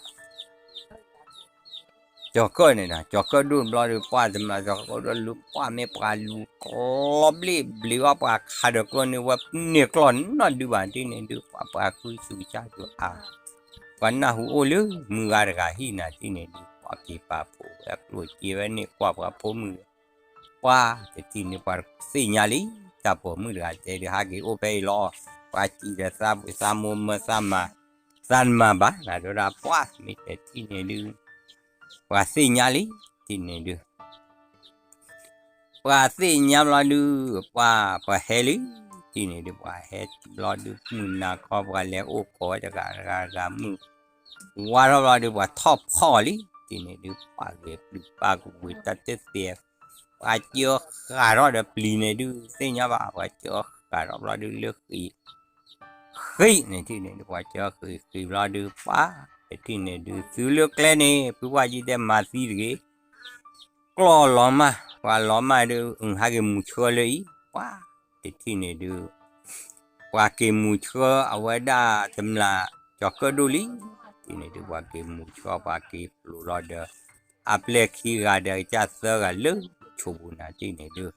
ကၠီၤကၢၣ်န့ၣ်ဒီး ကၠီၤကၢၣ်ဒိၣ်ဘျီဒုး ပှၤတမျးကၠီၤကၢၣ်ဒိၣ်လၢပှၤမ့ၢ်ပှၤလူၤကျီဘျ့ၣ်ဘျ့ၤဘၣ် ပှၤခးဒီးကျိန့ၣ် ဝဲန့ၢ်ကျီနီၢ်ဒုးဘၣ် တထံၣ်န့ၣ်ဒုး ပှၤပှၤဃုဆူၣ်ကစၢ်ဒုးအါ ပှၤနၢ်ဟူအိၣ်လၢမုၢ်ဂၤတဂၤဟံၣ်နၤ တထံၣ်န့ၣ်ဒုး ပှၤက့ၤပာ်ဖှိၣ်ဝဲအကျိၣ်စ့ဝဲန့ၣ် ကွၢ်ပှၤဖိမုၣ် ပှၤတထံၣ်န့ၣ် ပှၤသ့ၣ်ညါလံ တၢ်ပိာ်မုၣ်တဂၤတဲဒုး ဟးက့ၤအိၣ်ဖဲအံၤလီၤ ပှၤစံးဒီးသးပှ့ၤသးမိၢ်မၢသးမၤ သးတမၤဘၣ် နတဲဝဲဒၣ် ပှၤမ့ၢ်တထံၣ်န့ၣ်ဒုး ပှၤသ့ၣ်ညါလံ တထံၣ်န့ၣ်ဒုး ပှၤသ့ၣ်ညါဘျီဒုး ပှၤ ပှၤဟဲလံ တထံၣ်န့ၣ်ဒုး ပှၤဟဲဘျီဒုး မုၢ်နၤခီ ပှၤလဲၤအိၣ်ခိးဝဲတဂၤတဂၤတဂၤ မုၢ်ဝါထီၣ်ဘျီဒုး ပှၤထီၣ်ဖီၣ်လံ တထံၣ်န့ၣ်ဒုး ပှၤဂဲၤပျုၤပာ်ကဝ့ၤတၢ်တသ့ ပှၤကၢဃာ်ထီၣ်ဒီးပျံၤန့ၣ်ဒုး သ့ၣ်ညါဘၣ် ပှၤကၢဃာ်ထီၣ်ဘျီဒုး လၢဃံး ဃံးန့ၣ် တထံၣ်န့ၣ်ဒုး ပှၤကၢဃံးဃံးဘျီဒုး ပှၤ တထံၣ်န့ၣ်ဒုး သုလၢကျဲန့ၣ် ဖုပှၢ်ယံၤတဲမၤသံတဂ့ၤ ကျီၢ်လီၤမၢ် ပှၤလီၤမၢ်ဒုး အဟးက့ၤမူၤဆှၢလၢအံၤ ပှၤ တထံၣ်န့ၣ်ဒုး ပှၤက့ၤမူၤဆှၢအဝဲဒၣ်တမျးကၠီၤကၢၣ်ဒိၣ်လံ တထံၣ်န့ၣ်ဒုး ပှၤက့ၤမူၤဆှၢ ပှၤက့ၤပျိးလီၤဒီး အပျဲၢ်ခံဂၤဒီးကစၢ်သၢဂၤလၢဆိပူၤနၤ တထံၣ်န့ၣ်ဒုး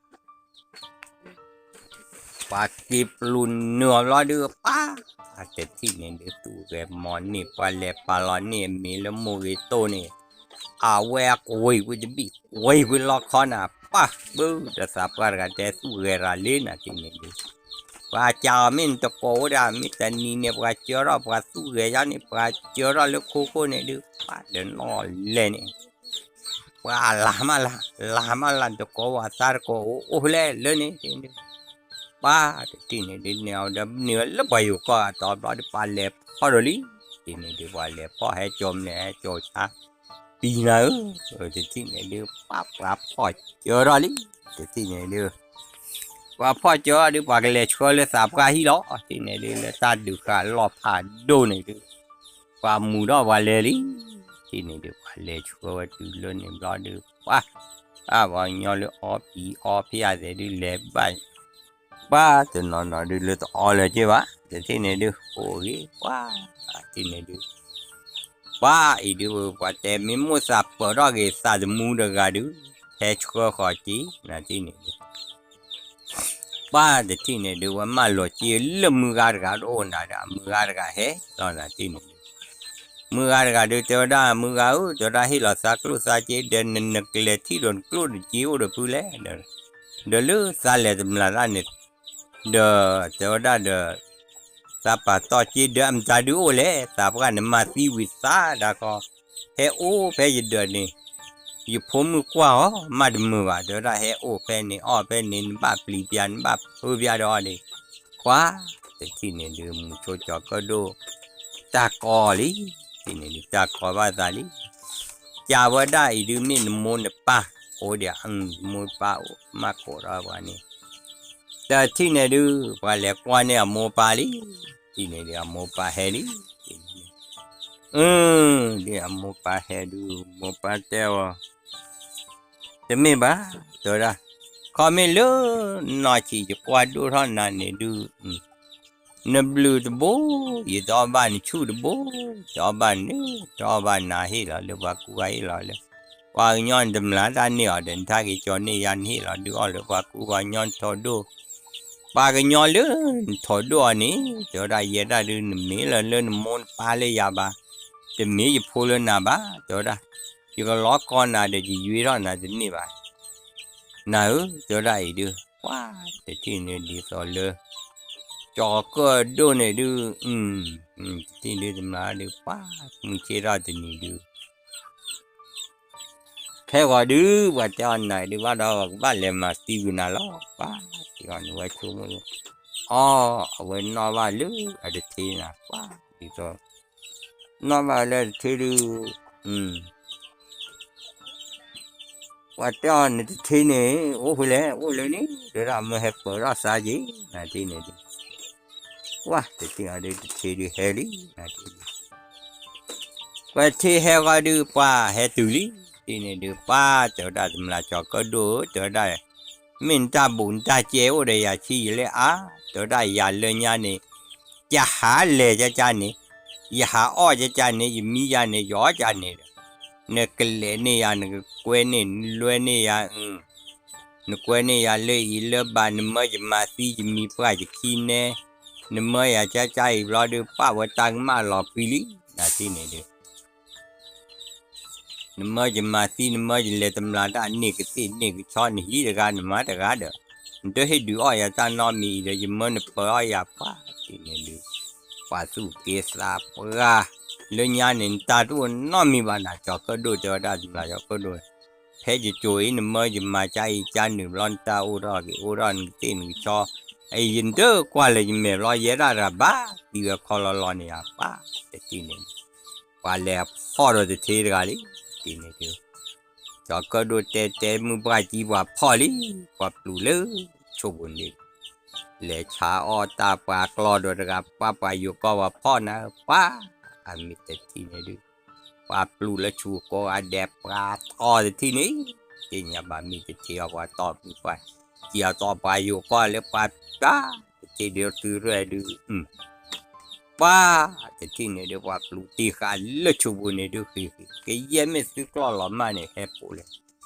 ပှၤက့ၤပျိးနုာ်အီၤဘျီဒုး ပှၤ တထံၣ်န့ၣ်ဒုး သူၣ်ဂဲၤမီၤန့ၢ် ပှၤလဲၤပာ်လီၤန့ၢ်အမ့ၤလၢမိၢ်ဂ့ၤတိၢ်န့ၣ် အဝဲအကွံာ်ကွံာ်တဘ့ၣ် ကွံာ်ကွံာ်လီခီနၤ ပှၤ ဘုဒီးသးပှၢ်တဂၤတဲသူၣ်ဂဲၤရၤလံနၤ တထံၣ်န့ၣ်ဒုး ပှၤကးအီၤမ့ၢ်နတကိးအိၣ်ဒၣ် မ့ၢ်တနံၤန့ၣ် ပှၤကၢထီၣ် ပှၤသူၣ်ဂဲၤယါန့ၣ် ပှၤကၢထီၣ်လၢခိခိၣ်န့ၣ်ဒုး ပှၤဒီးနီၢ်လဲၣ်န့ၣ် ပှၤလၤမၢ်လၤ လၤမၢ်လၤ နတကိးဝဲသးတကိးအိၣ်အိၣ်ဖဲလဲၣ်လၢန့ၣ် တထံၣ်န့ၣ်ဒုး ပှၤ တထံၣ်န့ၣ်ဒုး န့ၣ်အီၤဒီးန့ၢ်ဝဲလၢပှၤယိၤကီၢ်အတီၤဘျီဒုး ပှၤလဲၤဖီၣ်ဒီးလံ တထံၣ်န့ၣ်ဒုး ပှၤလဲၤဖီၣ်ဟဲကၠီၤမလဲၤဟဲကၠီၤဆါ ပံၤနၤဧၢ တထံၣ်န့ၣ်ဒုး ပှၤ ပှၤဖီၣ်ကၢထီၣ်လံ တထံၣ်န့ၣ်ဒုး ပှၤဖီၣ်ကၢထီၣ်ဒုး ပှၤကလဲၤဆှၢလၢသးပှၢ်ဟံၣ်လီၤ တထံၣ်န့ၣ်ဒုး လၢတၢ်ဒုးဃာ်လီၢ်ဖးဒိၣ်န့ၣ်ဒုး ပှၤမူၤထီၣ်ပှၤလဲၤလံ တထံၣ်န့ၣ်ဒုး ပှၤလဲၤဆှၢဝဲတုၤလၢန့ၣ်ဘျီဒုး ပှၤ အပှၤကညီလၢအီပံၤအီဖဲအသဲးဒုးလဲၤဘၣ် ပှၤတနီၤနီၤဒုးလၢတအီလၢၤက့ဘၣ် တထံၣ်န့ၣ်ဒုး အိၣ်ဂ့ၤ ပှၤ တထံၣ်န့ၣ်ဒုး ပှၤအံၤဒုး ပှၤတဲမ့ၢ်မိၣ်သးပၢၤထီၣ်ဂ့ၤသးသမူတဂၤဒုး ဟဲဆှၢဃီၤက့ၤ နထံၣ်န့ၣ်ဒုး ပှၤတထံၣ်န့ၣ်ဒုး ဝဲမၢလီၤက့ၤလၢမုၢ်ဂၤတဂၤတအိၣ်နၤဒီး မုၢ်ဂၤတဂၤဟဲလီၤနၤတထံၣ်န့ၣ်ဒုး မုၢ်ဂၤတဂၤဒုး တဲဝဲဒၣ် မုၢ်ဂၤဧၢ တဲဝဲဒၣ် ဟ့ၣ်လီၤသးကျိၣ်သးစ့ဒီး နနကလဲၤထံၣ်ဒီးနကျိၣ်နစ့အိၣ်ဒီးဖုလဲၣ် ဒီးလၢသးလဲၤတမျးတၢ်န့ၣ် ဒီးတဲဝဲဒၣ်ဒီး သးပာ်တီၢ်က့ဒၢး မတၤဒုးအိၣ်လဲၣ်, သးပှၢ်နမၤသံဝံၤသးဒၣ်ခီ, ဟဲအိၣ်ဖဲယဒၢးန့ၣ်, ယဖိမုၣ်ကွၢ်အီၤ မးတမုာ်ဘၣ်, တဲဝဲဒၣ် ဟဲအိၣ်ဖဲန့ၣ် အီၣ်ဖဲန့ၣ် နဘၣ်ပျံၤပျါ နဘၣ်ဖုးပျါဒီးအီၤန့ၣ်, ကွၢ်, တထံၣ်န့ၣ်ဒုး မုဆိကၠီၤကၢၣ်ဒိၣ် တၢ်ကီလံ, တထံၣ်န့ၣ်ဒုး တၢ်ကီဘၣ်သးလံ, ကးဝဲဒၣ်အံၤဒုး မ့ၢ်နမိၢ်နပၢ်အိၣ်ဒံး, မိၢ်ပၢ်အိၣ် မၤကိးထီၣ်ပှၤန့ၣ်, တထံၣ်န့ၣ်ဒုး ပှၤလဲၤကွၢ်န့ၢ်အမိၢ်ပၢ်လံ, တထံၣ်န့ၣ်ဒုး အမိၢ်ပၢ်ဟဲလံ, အၢ, ဒ်အမိၢ်ပၢ်ဟဲဒုး မိၢ်ပၢ်တဲအီၤ တမ့ၢ်ဘၣ်, တဲဝဲဒၣ်, ခီမ့ၢ်လၢနီၢ်ဆံးယကွၢ်ဒိၣ်ထီၣ်နၤန့ၣ်ဒုး, နဘျုးတဘိ, ယတအီၣ်ဘၣ်နဆူၣ်တဘိ, တအီၣ်ဘၣ်န, တအီၣ်ဘၣ်နၤဟ့ၣ်လီၤလၢပှၤကူပှၤဟ့ၣ်လီၤလၢ, ပှၤကညီနတမျၢ်တၢ်န့ၢ်အီၤဒီး နထါက့ၤကၠီၤန့ၢ်ယၤနဟ့ၣ်လီၤဒုးအီၣ်လၢပှၤကူပှၤကညီနထိးဒိၣ်, ပှၤကညီလၢနထိးဒိၣ်အီၤန့ၣ်, တဲဝဲဒၣ် ယဲဒၣ်ဒုး နမ့ၢ်လၢလၢနမိၢ်နပၢ်လၢယၤဘၣ်, တမ့ၢ်ယဖိလၢနၤဘၣ်, တဲဝဲဒၣ်, ယကလီကီနၤဒီး ယယွ့ထီၣ်နၤတန့ၢ်ဘၣ် နၤဧၢ, တဲဝဲဒၣ်အံၤဒုး, ပှၤတထံၣ်န့ၣ်ဒ်သိးလၢ ကၠီၤကၢၣ်ဒိၣ်န့ၣ်ဒုး, တထံၣ်ဒုးတမျၢ်ဒုး ပှၤမုၢ်ဆ့ၣ်ထီၣ်တနံၤဒုး, ခဲဂီၤဒုး ပှၤတဲအီၤနၤဒုး ဘၣ်ဒီးကဘၣ်လဲၤမၤသံဝံၤနၤလီၤ, ပှၤတထံၣ်အီၤန့ၣ် ဝဲဆိကမိၣ်, အီ, အဝဲနီၣ်ဘၣ်လၢအတထ့နၤ, ပှၤဒ်သိး နီၣ်ဘၣ်လၢအတထ့ဒုး, ပှၤတဲအီၤနတထ့န့ၣ် အိၣ်ဖဲလဲၣ်, အိၣ်လၢန့ၣ်, တဲဒၣ်မ့ၢ်ဟဲပၢၤထီၣ်သးက့ၤ, နၤတထ့န့ၣ်ဒုး, ပှၤတထံၣ်အီၤဒုး တထ့ဒုးဟဲလံ, နၤတထ့န့ၣ် ပှၤထ့ဟဲဂီၤဒုး ပှၤဟဲတုၤလံ, တထံၣ်န့ၣ်ဒုး ပှၤတဲဝဲဒၣ် တမျၢ်ကၠီၤကၢၣ်ဒိၣ်ဧၢ, တဲဝဲဒၣ်, မ့ၢ်နတၢ်ဘူးနတၢ်ကဲအိၣ်ဒီးယၤဆံးယလဲၣ်အါ, တဲဝဲဒၣ်ယၤလၢညါန့ၣ် ယဟးလဲၤကကန့ၣ်, ယဟးအီၣ်ကကန့ၣ်, ယမံယၤန့ၣ် ယအီၣ်ကန့ၣ်ဒီး, နကလဲၤန့ၢ်ယၤ နကကွဲန့ၢ် နလွဲန့ၢ်ယၤ, နကွဲန့ၢ်ယၤလၢအံၤလၢဘၣ်, နမၢယမၤသံ ယမံပှၢ်ယခံနဲ, နမၢယၤကကအံၤဘျီဒုး ပၢ်ဝဲတၢ်ကမၣ်လီၤကွံလံ, နၤတထံၣ်န့ၣ်ဒုး နမၢယမၤသံ နမၢယလဲၤတမျၢ်တၢ်န့ၢ်ကသ့ၣ်န့ၢ်ကဆီ နဟံးတဂၤနမါတဂၤဒီး, နတဟ့ၣ်ဒုးအီၣ်ယၤတၢ်နီတမံၤအံၤဒီး ယမၢနပၢၤအီၣ်ယၤ ပှၤတထံၣ်န့ၣ်ဒုး, ပှၤသူၣ်က့သးပှၢ်, လၢညါန့ၣ် နတၢ်တအိၣ်နီတမံၤဘၣ်နၤ, ကၠီၤကၢၣ်ဒိၣ်တဲဝဲဒၣ် တမျၢ်ကၠီၤကၢၣ်ဒိၣ်, ဖဲယကိၤအံၤ နမၢယမၤကကအံၤကနုာ်ဘျီ နတၢ်အိၣ်ထီၣ်က့ၤအိၣ်ထီၣ်နကသ့ၣ်နကဆီ, အံၤယဒၢကွၢ်လၢယမဲာ်ဘျီ ယဲဒၣ်တဂၤဘၣ်သံဝဲခီလီၤလီၤန့ၣ်ဧါ, ပှၤတထံၣ်န့ၣ် ပှၤလဲၤဖီၣ်ဒီးတထ့တဂၤလံ, တထံၣ်န့ၣ်ဒုး, ကၠီၤကၢၣ်ဒိၣ်တဲတဲမုၢ်ပှၢ်ကံပှၤဖီၣ်လံ, ပှၤပျူၤလၢဆိပူၤန့ၣ်, လဲၤဆါအီၣ်တၢ်ပှၤကျီၢ်ဒီးတဂၤ ပှၤပှၤယိၤကီၢ်ပှၤဖီၣ်နၤ, ပှၤ, အမ့ၢ်တထံၣ်န့ၣ်ဒုး, ပှၤပျူၤလၢဆိကိးဂၤဒဲး ပှၤတီတထံၣ်န့ၣ်, သ့ၣ်ညါဘၣ်မ့ၢ်တထံၣ်အီၤ ပှၤတီမုၢ်ပှၢ်, ကံအီၤတီပှၤယိၤကီၢ်လၢပှၤပျါ, တထံၣ်ဒုးသုရဲၣ်ဒုး ပှၤ, တထံၣ်န့ၣ်ဒုး ပှၤပျူၤတံၢ်ဃာ်လၢဆိပူၤန့ၣ်ဒုး ဃံးဃံး ကယဲၢ်မ့ၢ်သုကျီၢ်လီၤမၢ်န့ၣ် ဟဲပိာ်လဲၣ်,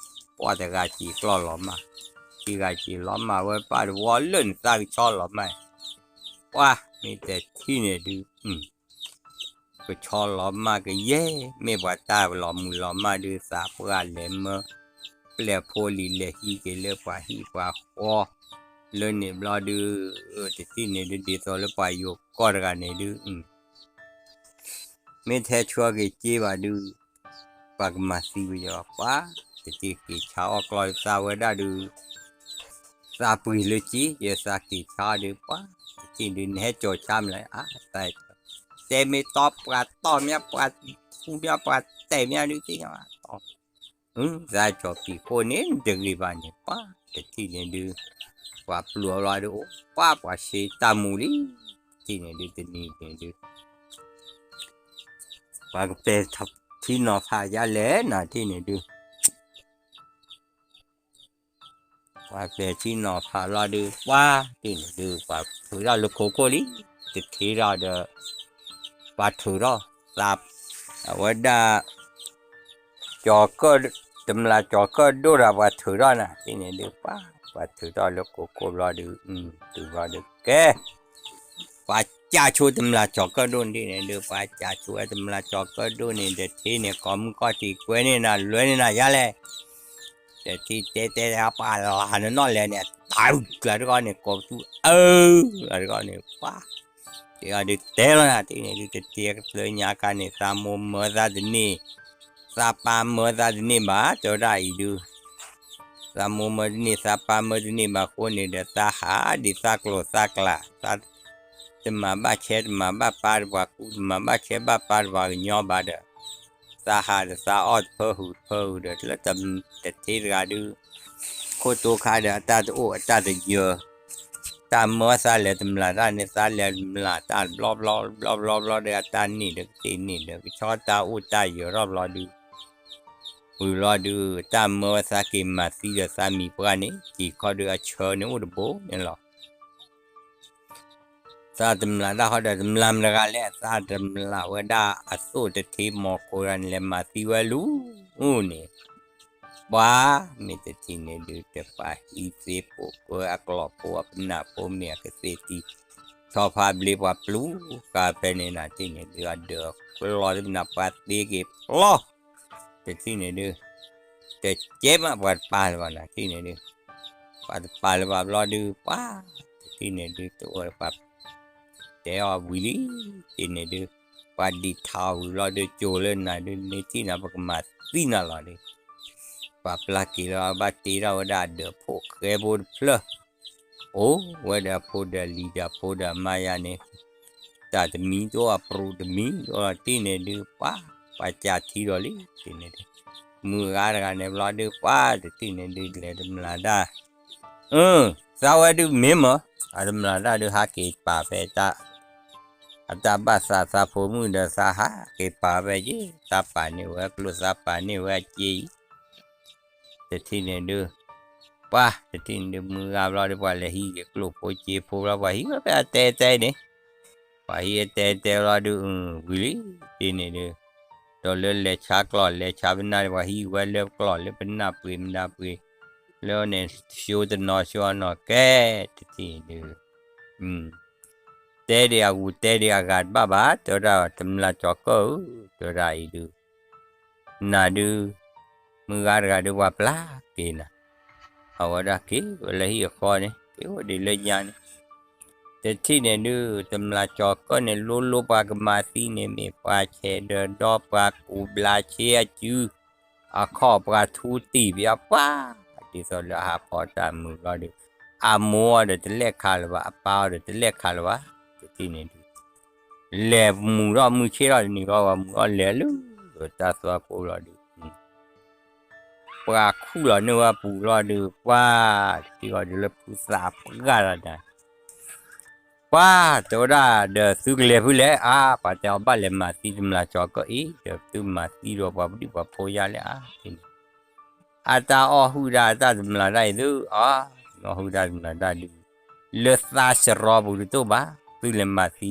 ပှၤတဂၤစံးကျီၢ်လီၤမၢ်, ခံဂၤစံးလီၤမၢ်ဝဲ ပၢ်တဝီလၢနသးကဆီလီၤမၢ်, ပှၤ, မ့ၢ်တထံၣ်န့ၣ်ဒုး ကဆီလီၤမၢ်ကယဲၢ် မ့ၢ်ပှၤတၢ်လီၤမုၢ်လီၤမၢ်ဒုး သးပှၢ်လဲၤမၢ ပျဲၢ်ဖိလံၤလဲၤဟံးက့ၤလၢပှၤဟံၣ်ပှၤဃီ, လၢန့ၣ်ဘျီဒုး, တထံၣ်န့ၣ်ဒုး ဒ်သိးလၢပှၤယိၤကီၢ်တဂၤန့ၣ်ဒုး မ့ၢ်ထဲဆှၢက့ၤစ့ဘၣ်ဒုး, ပှၤကမၤသံဝဲယီၤပှၤ, တထံၣ်က့ၤဆါအီၣ်ကျီၢ်သးဝဲဒၣ်ဒုး, သးပှ့ၤလၢစ့ ယသးက့ၤဆါအီၣ်ဒုးပှၤ, တထံၣ်ဒုးနဟဲကၠီၤဆါမလဲၣ်, တဲမ့ၢ်တီပှၤတီၢ်မ့ၢ်ပှၤ, ထူမ့ၢ်ပှၤတဲာ်မ့ၢ်ဒုးသ့ၣ်ညါဘၣ်တီၢ် သးကၠီၤပံၤဃိန့ၣ် တဂ့ၤဘၣ်န့ၣ် ပှၤ, တထံၣ်န့ၣ်ဒုး, ပှၤပျူၤအလီၤဒုးအိၣ်, ပှၤပှၤစ့တၢ်မူလံ, တထံၣ်န့ၣ်ဒုး တနံၤန့ၣ်ဒုး, ပှၤကပဲာ်ထံနီၤဖးယါလဲၣ်နၤတထံၣ်န့ၣ်ဒုး ပှၤပဲာ်ထံနီၤဖးလီၤဒုး ပှၤတထံၣ်န့ၣ်ဒုး ပှၤထုးထီၣ်လၢခိခိၣ်လံ, တထံၣ်ထီၣ်ဒီး, ပှၤထုးထီၣ်, သး, အဝဲဒၣ် ကၠီၤကၢၣ်, တမျၢ်ကၠီၤကၢၣ်ဒိၣ်ဒီး ပှၤထုးထီၣ်နၤတထံၣ်န့ၣ်ဒုး ပှၤ, ပှၤထုးထီၣ်လၢခိခိၣ်ဘျီဒုး, တုၤဘျီဒုးကဲ ပှၤကးဆိတမျၢ်ကၠီၤကၢၣ်ဒိၣ်န့ၣ်ဒုး, ပှၤကးဆိဝဲတမျၢ်ကၠီၤကၢၣ်ဒိၣ်န့ၣ် တထံၣ်န့ၣ် ကိးမုၢ်ကီၢ်ထံးကွဲန့ၢ်နၤ လွဲန့ၢ်နၤယါလဲၣ်, တထံၣ်တဲတဲပှၤလၢနနီၣ်လဲၣ်န့ၣ် တၢ်အုၣ်ကျါတဂီၢ်န့ၣ် ကိးပသူအၢ, အတဂီၢ်န့ၣ် ပှၤ တဲအီၤဒုးတဲလီၤနၤ တထံၣ်န့ၣ်ဒုး တထံၣ်ကသၢညါခါန့ၣ် သးမိၢ်မၢသးတန့ၢ်, သးပၢ်မၢသးတန့ၢ်ဘၣ် တဲဝဲဒၣ်အံၤဒုး သးမိၢ်မၢတန့ၢ် သးပၢ်မၢတန့ၢ်ဘၣ်အဃိန့ၣ်ဒီး သးဟးဒ်သးကျိၤသးကျဲ, သးတမၤဘၣ်ဆဲးတမၤဘၣ်ပၢ်တပှၤကူ တမၤဘၣ်ဆဲးဘၣ်ပၢ်တပှၤကညီဘၣ်ဒီး သးဟးဒီးသးအီၣ်တဖၢဃုာ်တဖၢဃုာ်ဒီး လၢတထံၣ်တဂၤဒုး ခိၣ်တိခါဒီးအတၢ်တအိၣ်အတၢ်တယၢၤ, တၢ်မၢသးလဲၤတမျၢ်တၢ်န့ၣ် သးလဲၤတမျၢ်တၢ်ဘျီဘျီဘျီဘျီဘျီဒီး အတၢ်န့ၣ်ဒီးကသ့ၣ်န့ၣ်ဒီး ကဆီတၢ်အိၣ်တၢ်ယၢၤထီၣ်ဘျီဒုး ဝံၤဘျီဒုး တၢ်မၢဝဲသးက့ၤမၤသံဒီးသးမံၤပှၢ်န့ၣ် က့ၤခီဒီးအဆၢန့ၣ်အိၣ်တဘိန့ၣ်လီၤ. သးတမျၢ်တၢ်ဃီဒီး တမျၢ်မတၤတဂၤလဲၣ်, သးတမျၢ်ဝဲဒၣ်အသိၣ်တထံမီၤခိတဂၤန့ၣ် လဲၤမၤသံဝဲလူၤန့ၣ်, ပှၤမ့ၢ်တထံၣ်န့ၣ်ဒုး တပှၤဟံးသ့ၣ်ဖိကွဲအကျီၢ်ဖိအပနၢ်ဖိမ့ၢ်အကသ့ၣ်တံၢ် ဆီဖါဘျ့ပှၤပျူၤဃာ်ဖဲန့ၣ်နၤ တထံၣ်န့ၣ်ဒုး အဒၢးကျီတမနုၤ ပှၤသ့က့ၤပျီ တထံၣ်န့ၣ်ဒုး တကဲမးပှၤတပာ်လၢၤဘၣ်နၤ တထံၣ်န့ၣ်ဒုး ပှၤတပာ်လၢၤဘၣ်ဘျီဒုး ပှၤတထံၣ်န့ၣ်ဒုး တအိၣ်ပှၤ တဲအီၤဝံၤလံ တထံၣ်န့ၣ်ဒုး ပှၤဒံးထးအီၤဝံၤဘျီဒုး ကၠိၤလၢနၤဒုး မ့ၢ်ထံၣ်နၤ ပကမၤသံနၤလီၤဒုး ပှၤပျၢ်က့ၤလီၤ ဘၣ်တ့ထီၣ်ဝဲဒၣ်အဒၢးဖိဃဲဖိတဖျၢၣ် အိၣ်ဝဲဒီးအဖိဒီးလံၤဒီးအဖိဒီးအမါယါန့ၣ် တၢ်တမံၤတအိၣ် အပြူးတမံၤတအိၣ် တထံၣ်န့ၣ်ဒုး ပှၤ ပှၤကးထံဒီးလံ တထံၣ်န့ၣ်ဒုး မုၢ်အဂၤတဂၤန့ၣ်ဘျီဒုး ပှၤတထံၣ်န့ၣ်ဒုး လဲၤတမျၢ်တၢ် အၢ သးဝဲဒုးမ့ၢ်မၢ အတမျၢ်တၢ်ဒုး ဟးက့ၤပာ်ဖဲ အတၢ်ဘၣ်သးသးဖိမုၣ်ဒီး သးဟးက့ၤပာ်ဖဲယ့ၣ် သးပာ်န့ၢ်ဝဲကျိၣ် သးပာ်န့ၢ်ဝဲအစ့အံၤ တထံၣ်န့ၣ်ဒုး ပှၤတထံၣ်န့ၣ်ဒုး မုၢ်ဂၤဘျီဒုး ပှၤလဲၤဟံးက့ၤကျိၣ်ဖိစ့ဖိဘျီ ပှၤဟံးဝဲဖဲအတဲတဲန့ၣ် ပှၤဟံးအတဲတဲဘျီဒုး ဝံၤလံ တထံၣ်န့ၣ်ဒုး ဒီးလၢလဲၤဆါကျီၢ်လဲၤဆါပနၢ်ဒုး ပှၤဟံးဝဲလၢကျီၢ်လၢပနၢ်ပှ့ၤမနၢ်ပှ့ၤ လၢန့ၣ် ဆိတနီၤဆိအနီၤကဲ တထံၣ်န့ၣ်ဒုး တဲဒံးအဂုၤတဲဒံးအဂၤတဘၣ်ဘၣ် တဲဝဲဒၣ် တမျၢ်ကၠီၤကၢၣ်ဧၢ တဲဝဲဒၣ်အံၤဒုး နၤဒုး မုၢ်ဂၤတဂၤဒုး ပှၤပျၢ်က့ၤနၤ အဝဲဒၣ်က့ၤဝဲလၢဟံၣ်အဃီန့ၣ် က့ၤအိၣ်ဒံးလၢညါန့ၣ် တထံၣ်န့ၣ်ဒုး တမျၢ်ကၠီၤကၢၣ်န့ၣ် လိလိပှၤကမၤသံန့ၣ် မ့ၢ်ပှၤဆဲးဒၢးဒီပှၤကူးဘျါဆ့အစု အခီၣ်ပှၤထူတံၢ်ပယီၤပှၤ ဒ်သိးလၢအဟးဖီတၢ်မုာ်ဘျီဒုး အမိၢ်အီၤဒီးတလဲၣ်ခးလၢၤဘၣ် အပၢ်အီၤဒီးတလဲၣ်ခးလၢၤဘၣ် တထံၣ်န့ၣ်ဒုး လဲၤမုာ်ထီၣ်မုာ်ဆ့ထီၣ်တနံၤဘျီ ပှၤမုာ်အီၤလဲၤလၢ တၢ်သွၣ်ကိၢ်ဘျီဒုး ပှၤခူၣ်လီၤန့ၢ်ဝဲပူၤဘျီဒုး ပှၤတထံၣ်အီၤဒုးလၢဖုသးပှၢ်တၢ်နၤ ပှၤတဲဝဲဒၣ်ဒီးသုကလဲၤဖုလဲၣ် အါ ပှၤတဲအီၤဘၣ်လဲၤမၤသံတမျၢ်ကၠီၤကၢၣ်အံၤ ဒီးသုမၤသံဒီးပှၤပဒုၣ်ပှၤဖိယါလဲၣ်အါ အတၢ်အီၣ်ဟုၣ်ဒၣ်တၢ်တမျၢ်တၢ်အံၤသု အီ အီၣ်ဟုၣ်ဒၣ်တမျၢ်တၢ်ဒုး လၢသးစရီပူၤတတိၢ်ဘၣ် သုလဲၤမၤသံဒုး ဂ့ၤကတၢၢ်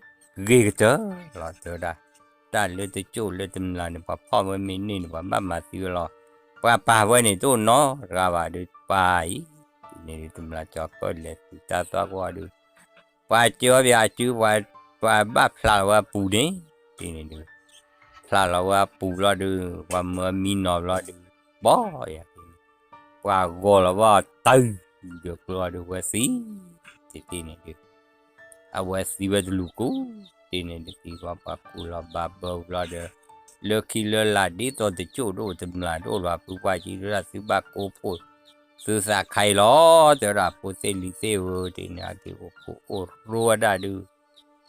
လီၤ တဲဝဲဒၣ် တၢ်လၢတကၠိၣ်လၢတမျၢ်န့ၣ် ပှၤဖီၣ်ဝဲမ့ၢ်န့ၢ်န့ၣ် ပှၤဘၣ်မၤသံဝဲလီၤ ပှၤပာ်ဝဲန့ၣ်တအိၣ်နီတဂၤဘၣ်ဒုး ပှၤအံၤ န့ၣ်ဒုးတမျၢ်ကၠီၤကၢၣ်လဲၤသုတၢ်သွၣ်ကိၢ်အီၤဒုး ပှၤကၢအီၤဘၣ်အစု ပှၤဘၣ်ဖျးလီၤဝဲအပူၤန့ၣ် တထံၣ်န့ၣ်ဒုး ဖျးလီၤဝဲအပူၤဘျီဒုး ပှၤမၢမံနီၤဘျီဒုး ဘီယၤ ပှၤဂီၤလီၤဝဲအီၤတၢ် ဒီးကျိအီၤဒုးဝဲသံ တထံၣ်န့ၣ်ဒုး အဝဲသံဝဲတလူၤကူ တထံၣ်န့ၣ်ဒုးသံဘျီ ပှၤကူးလီၤဘၣ်ဘၢဘျီဒီး လၢခံလၢလာ်ဒ်သိးတကၠိၣ်တအိၣ်တမျၢ်တအိၣ်လၢၤဘၣ် ဖုပှၢ်ကံဒုးဒၣ်သုဘၣ်ကိးဖှိၣ် သုသးခါအံၤလီၤ တဲဝဲဒၣ်ဖိသ့ၣ်လံၤသ့ၣ်ဧၢ တထံၣ်န့ၣ်အက့ၤအိၣ်ဖှိၣ်အိၣ်ရိဝဲဒၣ်ဒုး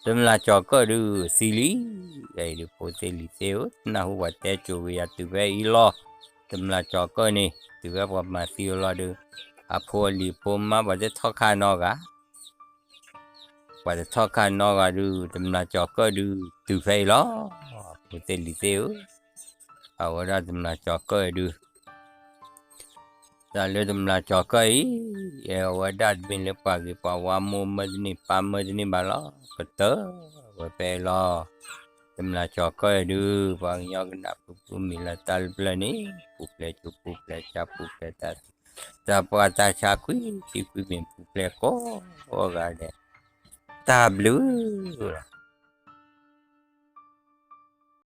တမျၢ်ကၠီၤကၢၣ်ဒုးသံလံ အံၤဒုးဖိသ့ၣ်လံၤသ့ၣ်ဧၢ နၢ်ဟူပှၤတဲကိၤဂ့ၤယၤတုၤဖဲအံၤလီၤ တမျၢ်ကၠီၤကၢၣ်န့ၣ် တုၤဖဲပှၤမၤသံအီၤလီၤဒုး အဖိအလံၤအဖိမါပှၤတထီၣ်ခါနီတဂၤ ပှၤတထီၣ်ခါနီတဂၤဒုး တမျၢ်ကၠီၤကၢၣ်ဒုးတုၤဖဲအံၤလီၤ ဖိသ့ၣ်လံၤသ့ၣ်ဧၢ အဝဲဒၣ်တမျၢ်ကၠီၤကၢၣ်ဒုး တၢ်လၢတမျၢ်ကၠီၤကၢၣ်အံၤ အဝဲဒၣ်တမ့ၢ်လၢပှၤဂ့ၤပှၤဝါ မိၢ်မၢတန့ၢ် ပၢ်မၢတန့ၢ်ဘၣ်လီၤ ကတၢၢ်ဝဲဖဲအံၤလီၤ တမျၢ်ကၠီၤကၢၣ်ဒုး ပှၤကညီကနၣ်ဖုဖုမံၤလၢတၢ်လၢပျၢၤန့ၣ် ပူၤဖျဲးကၠိပူၤဖျဲးကၠၢ်ပူၤဖျဲးတၢ်သံ တၢ်ပှၢ်တၢ်ဆါကွံာ်ဆံကွံာ်မ့ၢ်ပူၤဖျဲးကိးဂၤဒဲး တၢ်ဘျုးလီၤ